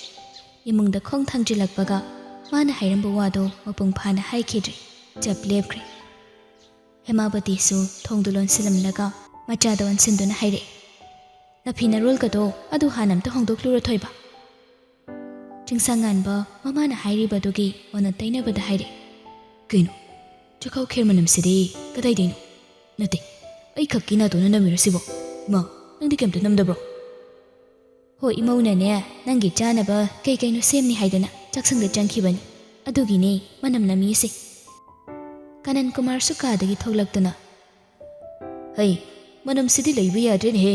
ꯏꯃꯨꯡꯗ ꯈꯣꯡ ꯊꯥꯡꯖꯤꯜꯂꯛꯄꯒ ꯃꯥꯅ ꯍꯥꯏꯔꯝꯕ ꯋꯥꯗꯨ ꯃꯄꯨꯡ ꯐꯥꯅ ꯍꯥꯏꯈꯤꯗ꯭ꯔꯦ꯫ ꯆꯞ ꯂꯦꯞꯈ꯭ꯔꯦ꯫ ꯍꯦꯃꯥꯕꯇꯤꯁꯨ ꯊꯣꯡꯗꯨ ꯂꯣꯟꯁꯤꯜꯂꯝꯂꯒ ꯃꯆꯥꯗ ꯑꯣꯟꯁꯤꯟꯗꯨꯅ ꯍꯥꯏꯔꯛꯏ, "ꯅꯐꯤ ꯅꯔꯣꯜꯒꯗꯣ ꯑꯗꯨ ꯍꯥꯟꯅ ꯑꯝꯇ ꯍꯣꯡꯗꯣꯛꯂꯨꯔꯣ ꯊꯣꯏꯕ꯫" ꯆꯤꯡꯁꯥꯡꯉꯥꯟꯕ ꯃꯃꯥꯅ ꯍꯥꯏꯔꯤꯕꯗꯨꯒꯤ ꯑꯣꯟꯅ ꯇꯩꯅꯕꯗ ꯍꯥꯏꯔꯛꯏ, "ꯀꯩꯅꯣ, ꯆꯥꯛꯈꯥꯎ ꯈꯦꯔ ꯃꯅꯝꯁꯤꯗꯤ ꯀꯗꯥꯏꯗꯩꯅꯣ? ꯅꯠꯇꯦ, ꯑꯩ ꯈꯛꯀꯤ ꯅꯥꯇꯣꯟꯅ ꯅꯝꯃꯤꯔꯣ ꯁꯤꯕꯣ? ꯏꯃꯥ, ꯅꯪꯗꯤ ꯀꯩꯝꯇ ꯅꯝꯗꯕ꯭ꯔꯣ?" "ꯍꯣ, ꯏꯃꯧꯅꯅꯦ, ꯅꯪꯒꯤ ꯆꯥꯅꯕ ꯀꯩ ꯀꯩꯅꯣ ꯁꯦꯝꯅꯤ ꯍꯥꯏꯗꯅ ꯆꯥꯛꯁꯪꯗ ꯆꯪꯈꯤꯕꯅꯤ꯫ ꯑꯗꯨꯒꯤꯅꯦ ꯃꯅꯝ ꯅꯝꯃꯤꯁꯦ꯫" ꯀꯅꯟ ꯀꯨꯃꯥꯔꯁꯨ ꯀꯥꯗꯒꯤ ꯊꯣꯛꯂꯛꯇꯨꯅ, "ꯍꯩ, ꯃꯅꯝꯁꯤꯗꯤ ꯂꯩꯕ ꯌꯥꯗ꯭ꯔꯦꯅꯦꯍꯦ꯫"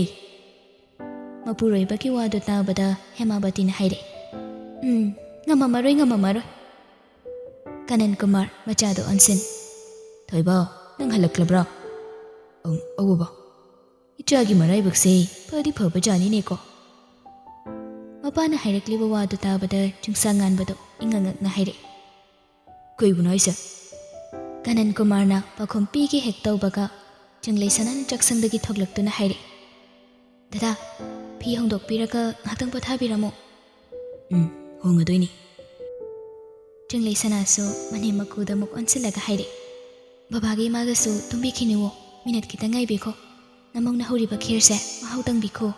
ꯃꯄꯨꯔꯣꯏꯕꯒꯤ ꯋꯥꯗꯨ ꯇꯥꯕꯗ ꯍꯦꯃꯥꯕꯇꯤꯅ ꯍꯥꯏꯔꯛꯏ, "ꯎꯝ, ꯉꯝꯃꯝꯃꯔꯣꯏ, ꯉꯝꯃꯝꯃꯔꯣꯏ꯫" ꯀꯅꯟ ꯀꯨꯃꯥꯔ ꯃꯆꯥꯗꯣ ꯑꯣꯟꯁꯤꯟ, "ꯊꯣꯏꯕ, ꯅꯪ ꯍꯜꯂꯛꯂꯕ꯭ꯔꯥ?" "ꯑꯪ, ꯑꯋꯣꯕ꯫ ꯏꯆꯥꯒꯤ ꯃꯔꯥꯏꯕꯛꯁꯦ ꯐꯗꯤ ꯐꯕꯖꯥꯠꯅꯤꯅꯦꯀꯣ꯫" ꯃꯄꯥꯅ ꯍꯥꯏꯔꯛꯂꯤꯕ ꯋꯥꯗꯨ ꯇꯥꯕꯗ ꯆꯤꯡꯁꯥꯡ ꯉꯥꯟꯕꯗꯣ ꯏꯉꯛ ꯉꯛꯅ ꯍꯥꯏꯔꯛꯏ, "ꯀꯩꯕꯨꯅꯣ ꯍꯥꯏꯁꯦ?" ꯀꯅꯟ ꯀꯨꯃꯥꯔꯅ ꯄꯥꯈꯨꯝ ꯄꯤꯒꯦ ꯍꯦꯛ ꯇꯧꯕꯒ ꯆꯤꯡꯂꯩ ꯁꯅꯥꯅ ꯆꯥꯛꯁꯪꯗꯒꯤ ꯊꯣꯛꯂꯛꯇꯨꯅ ꯍꯥꯏꯔꯛꯏ, "ꯗꯗꯥ, ꯐꯤ ꯍꯣꯡꯗꯣꯛꯄꯤꯔꯒ ꯉꯥꯏꯍꯥꯛꯇꯪ ꯄꯣꯊꯥꯕꯤꯔꯝꯃꯣ꯫" "ꯎꯝ, ꯍꯣꯡꯉꯗꯣꯏꯅꯤ꯫" ꯆꯤꯡꯂꯩ ꯁꯅꯥꯁꯨ ꯃꯅꯦꯝ ꯃꯀꯨꯗ ꯑꯃꯨꯛ ꯑꯣꯟꯁꯤꯜꯂꯒ ꯍꯥꯏꯔꯛꯏ, "ꯕꯕꯥꯒ ꯏꯃꯥꯒꯁꯨ ꯇꯨꯝꯕꯤꯈꯤꯅꯨꯋꯣ, ꯃꯤꯅꯠ ꯈꯤꯇꯪ ꯉꯥꯏꯕꯤꯈꯣ꯫ ꯅꯃꯧꯅ ꯍꯧꯔꯤꯕ ꯈꯦꯔꯁꯦ ꯃꯍꯥꯎ ꯇꯪꯕꯤꯈꯣ꯫"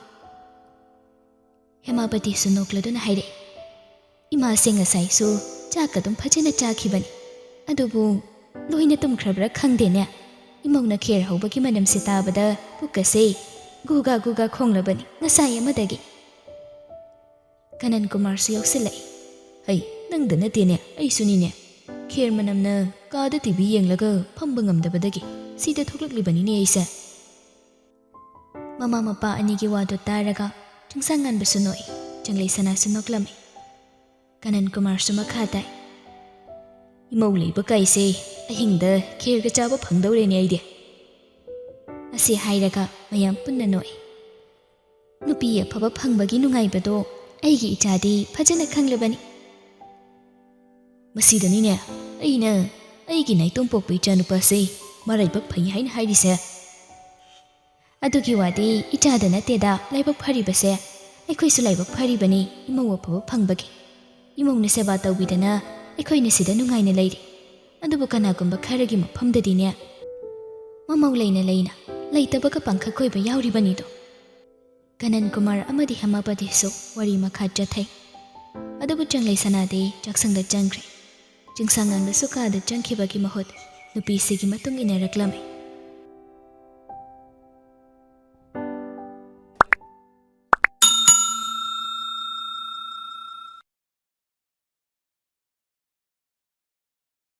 ꯍꯦꯃꯥꯄꯇꯤꯁꯨ ꯅꯣꯛꯂꯗꯨꯅ ꯍꯥꯏꯔꯛꯏ, "ꯏꯃꯥꯁꯦ ꯉꯁꯥꯏꯁꯨ ꯆꯥꯛꯀ ꯑꯗꯨꯝ ꯐꯖꯅ ꯆꯥꯈꯤꯕꯅꯤ, ꯑꯗꯨꯕꯨ ꯂꯣꯏꯅ ꯇꯨꯝꯈ꯭ꯔꯕ꯭ꯔꯥ ꯈꯪꯗꯦꯅꯦ꯫ ꯏꯃꯧꯅ ꯈꯦꯔ ꯍꯧꯕꯒꯤ ꯃꯅꯝꯁꯦ ꯇꯥꯕꯗ ꯄꯨꯛꯀꯁꯦ ꯒꯨꯒꯥ ꯒꯨꯒꯥ ꯈꯣꯡꯂꯕꯅꯤ ꯉꯁꯥꯏ ꯑꯃꯗꯒꯤ꯫" ꯀꯅꯟ ꯀꯨꯃꯥꯔꯁꯨ ꯌꯥꯎꯁꯤꯜꯂꯛꯏ, "ꯍꯩ, ꯅꯪꯗ ꯅꯠꯇꯦꯅꯦ, ꯑꯩꯁꯨꯅꯤꯅꯦ꯫ ꯈꯦꯔ ꯃꯅꯝꯅ ꯀꯥꯗ ꯇꯤ ꯚꯤ ꯌꯦꯡꯂꯒ ꯐꯝꯕ ꯉꯝꯗꯕꯗꯒꯤ ꯁꯤꯗ ꯊꯣꯛꯂꯛꯂꯤꯕꯅꯤꯅꯦ ꯑꯩꯁꯦ꯫" ꯃꯃꯥ ꯃꯄꯥ ꯑꯅꯤꯒꯤ ꯋꯥꯗꯨ ꯇꯥꯔꯒ ꯆꯤꯡꯁꯥꯡ ꯉꯥꯟꯕꯁꯨ ꯅꯣꯛꯏ, ꯆꯤꯡꯂꯩ ꯁꯅꯥꯁꯨ ꯅꯣꯛꯂꯝꯃꯤ꯫ ꯀꯅꯟ ꯀꯨꯃꯥꯔꯁꯨ ꯃꯈꯥ ꯇꯥꯏ, "ꯏꯃꯧ ꯂꯩꯕ ꯀꯥꯏꯁꯦ ꯑꯍꯤꯡꯗ ꯈꯦꯔꯒ ꯆꯥꯕ ꯐꯪꯗꯧꯔꯦꯅꯦ ꯑꯩꯗꯤ꯫" ꯑꯁꯤ ꯍꯥꯏꯔꯒ ꯃꯌꯥꯝ ꯄꯨꯟꯅ ꯅꯣꯛꯏ꯫ ꯅꯨꯄꯤ ꯑꯐꯕ ꯐꯪꯕꯒꯤ ꯅꯨꯡꯉꯥꯏꯕꯗꯣ ꯑꯩꯒꯤ ꯏꯆꯥꯗꯤ ꯐꯖꯅ ꯈꯪꯂꯕꯅꯤ꯫ ꯃꯁꯤꯗꯅꯤꯅꯦ ꯑꯩꯅ ꯑꯩꯒꯤ ꯅꯥꯏꯇꯣꯝ ꯄꯣꯛꯄ ꯏꯆꯥꯅꯨꯄꯥꯁꯦ ꯃꯔꯥꯏꯕꯛ ꯐꯩ ꯍꯥꯏꯅ ꯍꯥꯏꯔꯤꯁꯦ꯫ ꯑꯗꯨꯒꯤ ꯋꯥꯗꯤ ꯏꯆꯥꯗ ꯅꯠꯇꯦꯗ ꯂꯥꯏꯕꯛ ꯐꯔꯤꯕꯁꯦ, ꯑꯩꯈꯣꯏꯁꯨ ꯂꯥꯏꯕꯛ ꯐꯔꯤꯕꯅꯤ ꯏꯃꯧ ꯑꯐꯕ ꯐꯪꯕꯒꯤ꯫ ꯏꯃꯧꯅ ꯁꯦꯕꯥ ꯇꯧꯕꯤꯗꯅ ꯑꯩꯈꯣꯏꯅ ꯁꯤꯗ ꯅꯨꯡꯉꯥꯏꯅ ꯂꯩꯔꯤ꯫ ꯑꯗꯨꯕꯨ ꯀꯅꯥꯒꯨꯝꯕ ꯈꯔꯒꯤ ꯃꯐꯝꯗꯗꯤꯅꯦ, ꯃꯃꯧ ꯂꯩꯅ ꯂꯩꯅ ꯂꯩꯇꯕꯒ ꯄꯥꯡꯈꯛ ꯀꯣꯏꯕ ꯌꯥꯎꯔꯤꯕꯅꯤꯗꯣ꯫ ꯀꯅꯟ ꯀꯨꯃꯥꯔ ꯑꯃꯗꯤ ꯍꯦꯃꯥꯄꯇꯤꯁꯨ ꯋꯥꯔꯤ ꯃꯈꯥ ꯆꯠꯊꯩ꯫ ꯑꯗꯨꯕꯨ ꯆꯪꯂꯩ ꯁꯅꯥꯗꯤ ꯆꯥꯛꯁꯪꯗ ꯆꯪꯈ꯭ꯔꯦ꯫ ꯆꯤꯡꯁꯥꯡ ꯉꯥꯟꯕꯁꯨ ꯀꯥꯗ ꯆꯪꯈꯤꯕꯒꯤ ꯃꯍꯨꯠ ꯅꯨꯄꯤꯁꯤꯒꯤ ꯃꯇꯨꯡ ꯏꯟꯅꯔꯛꯂꯝꯃꯤ꯫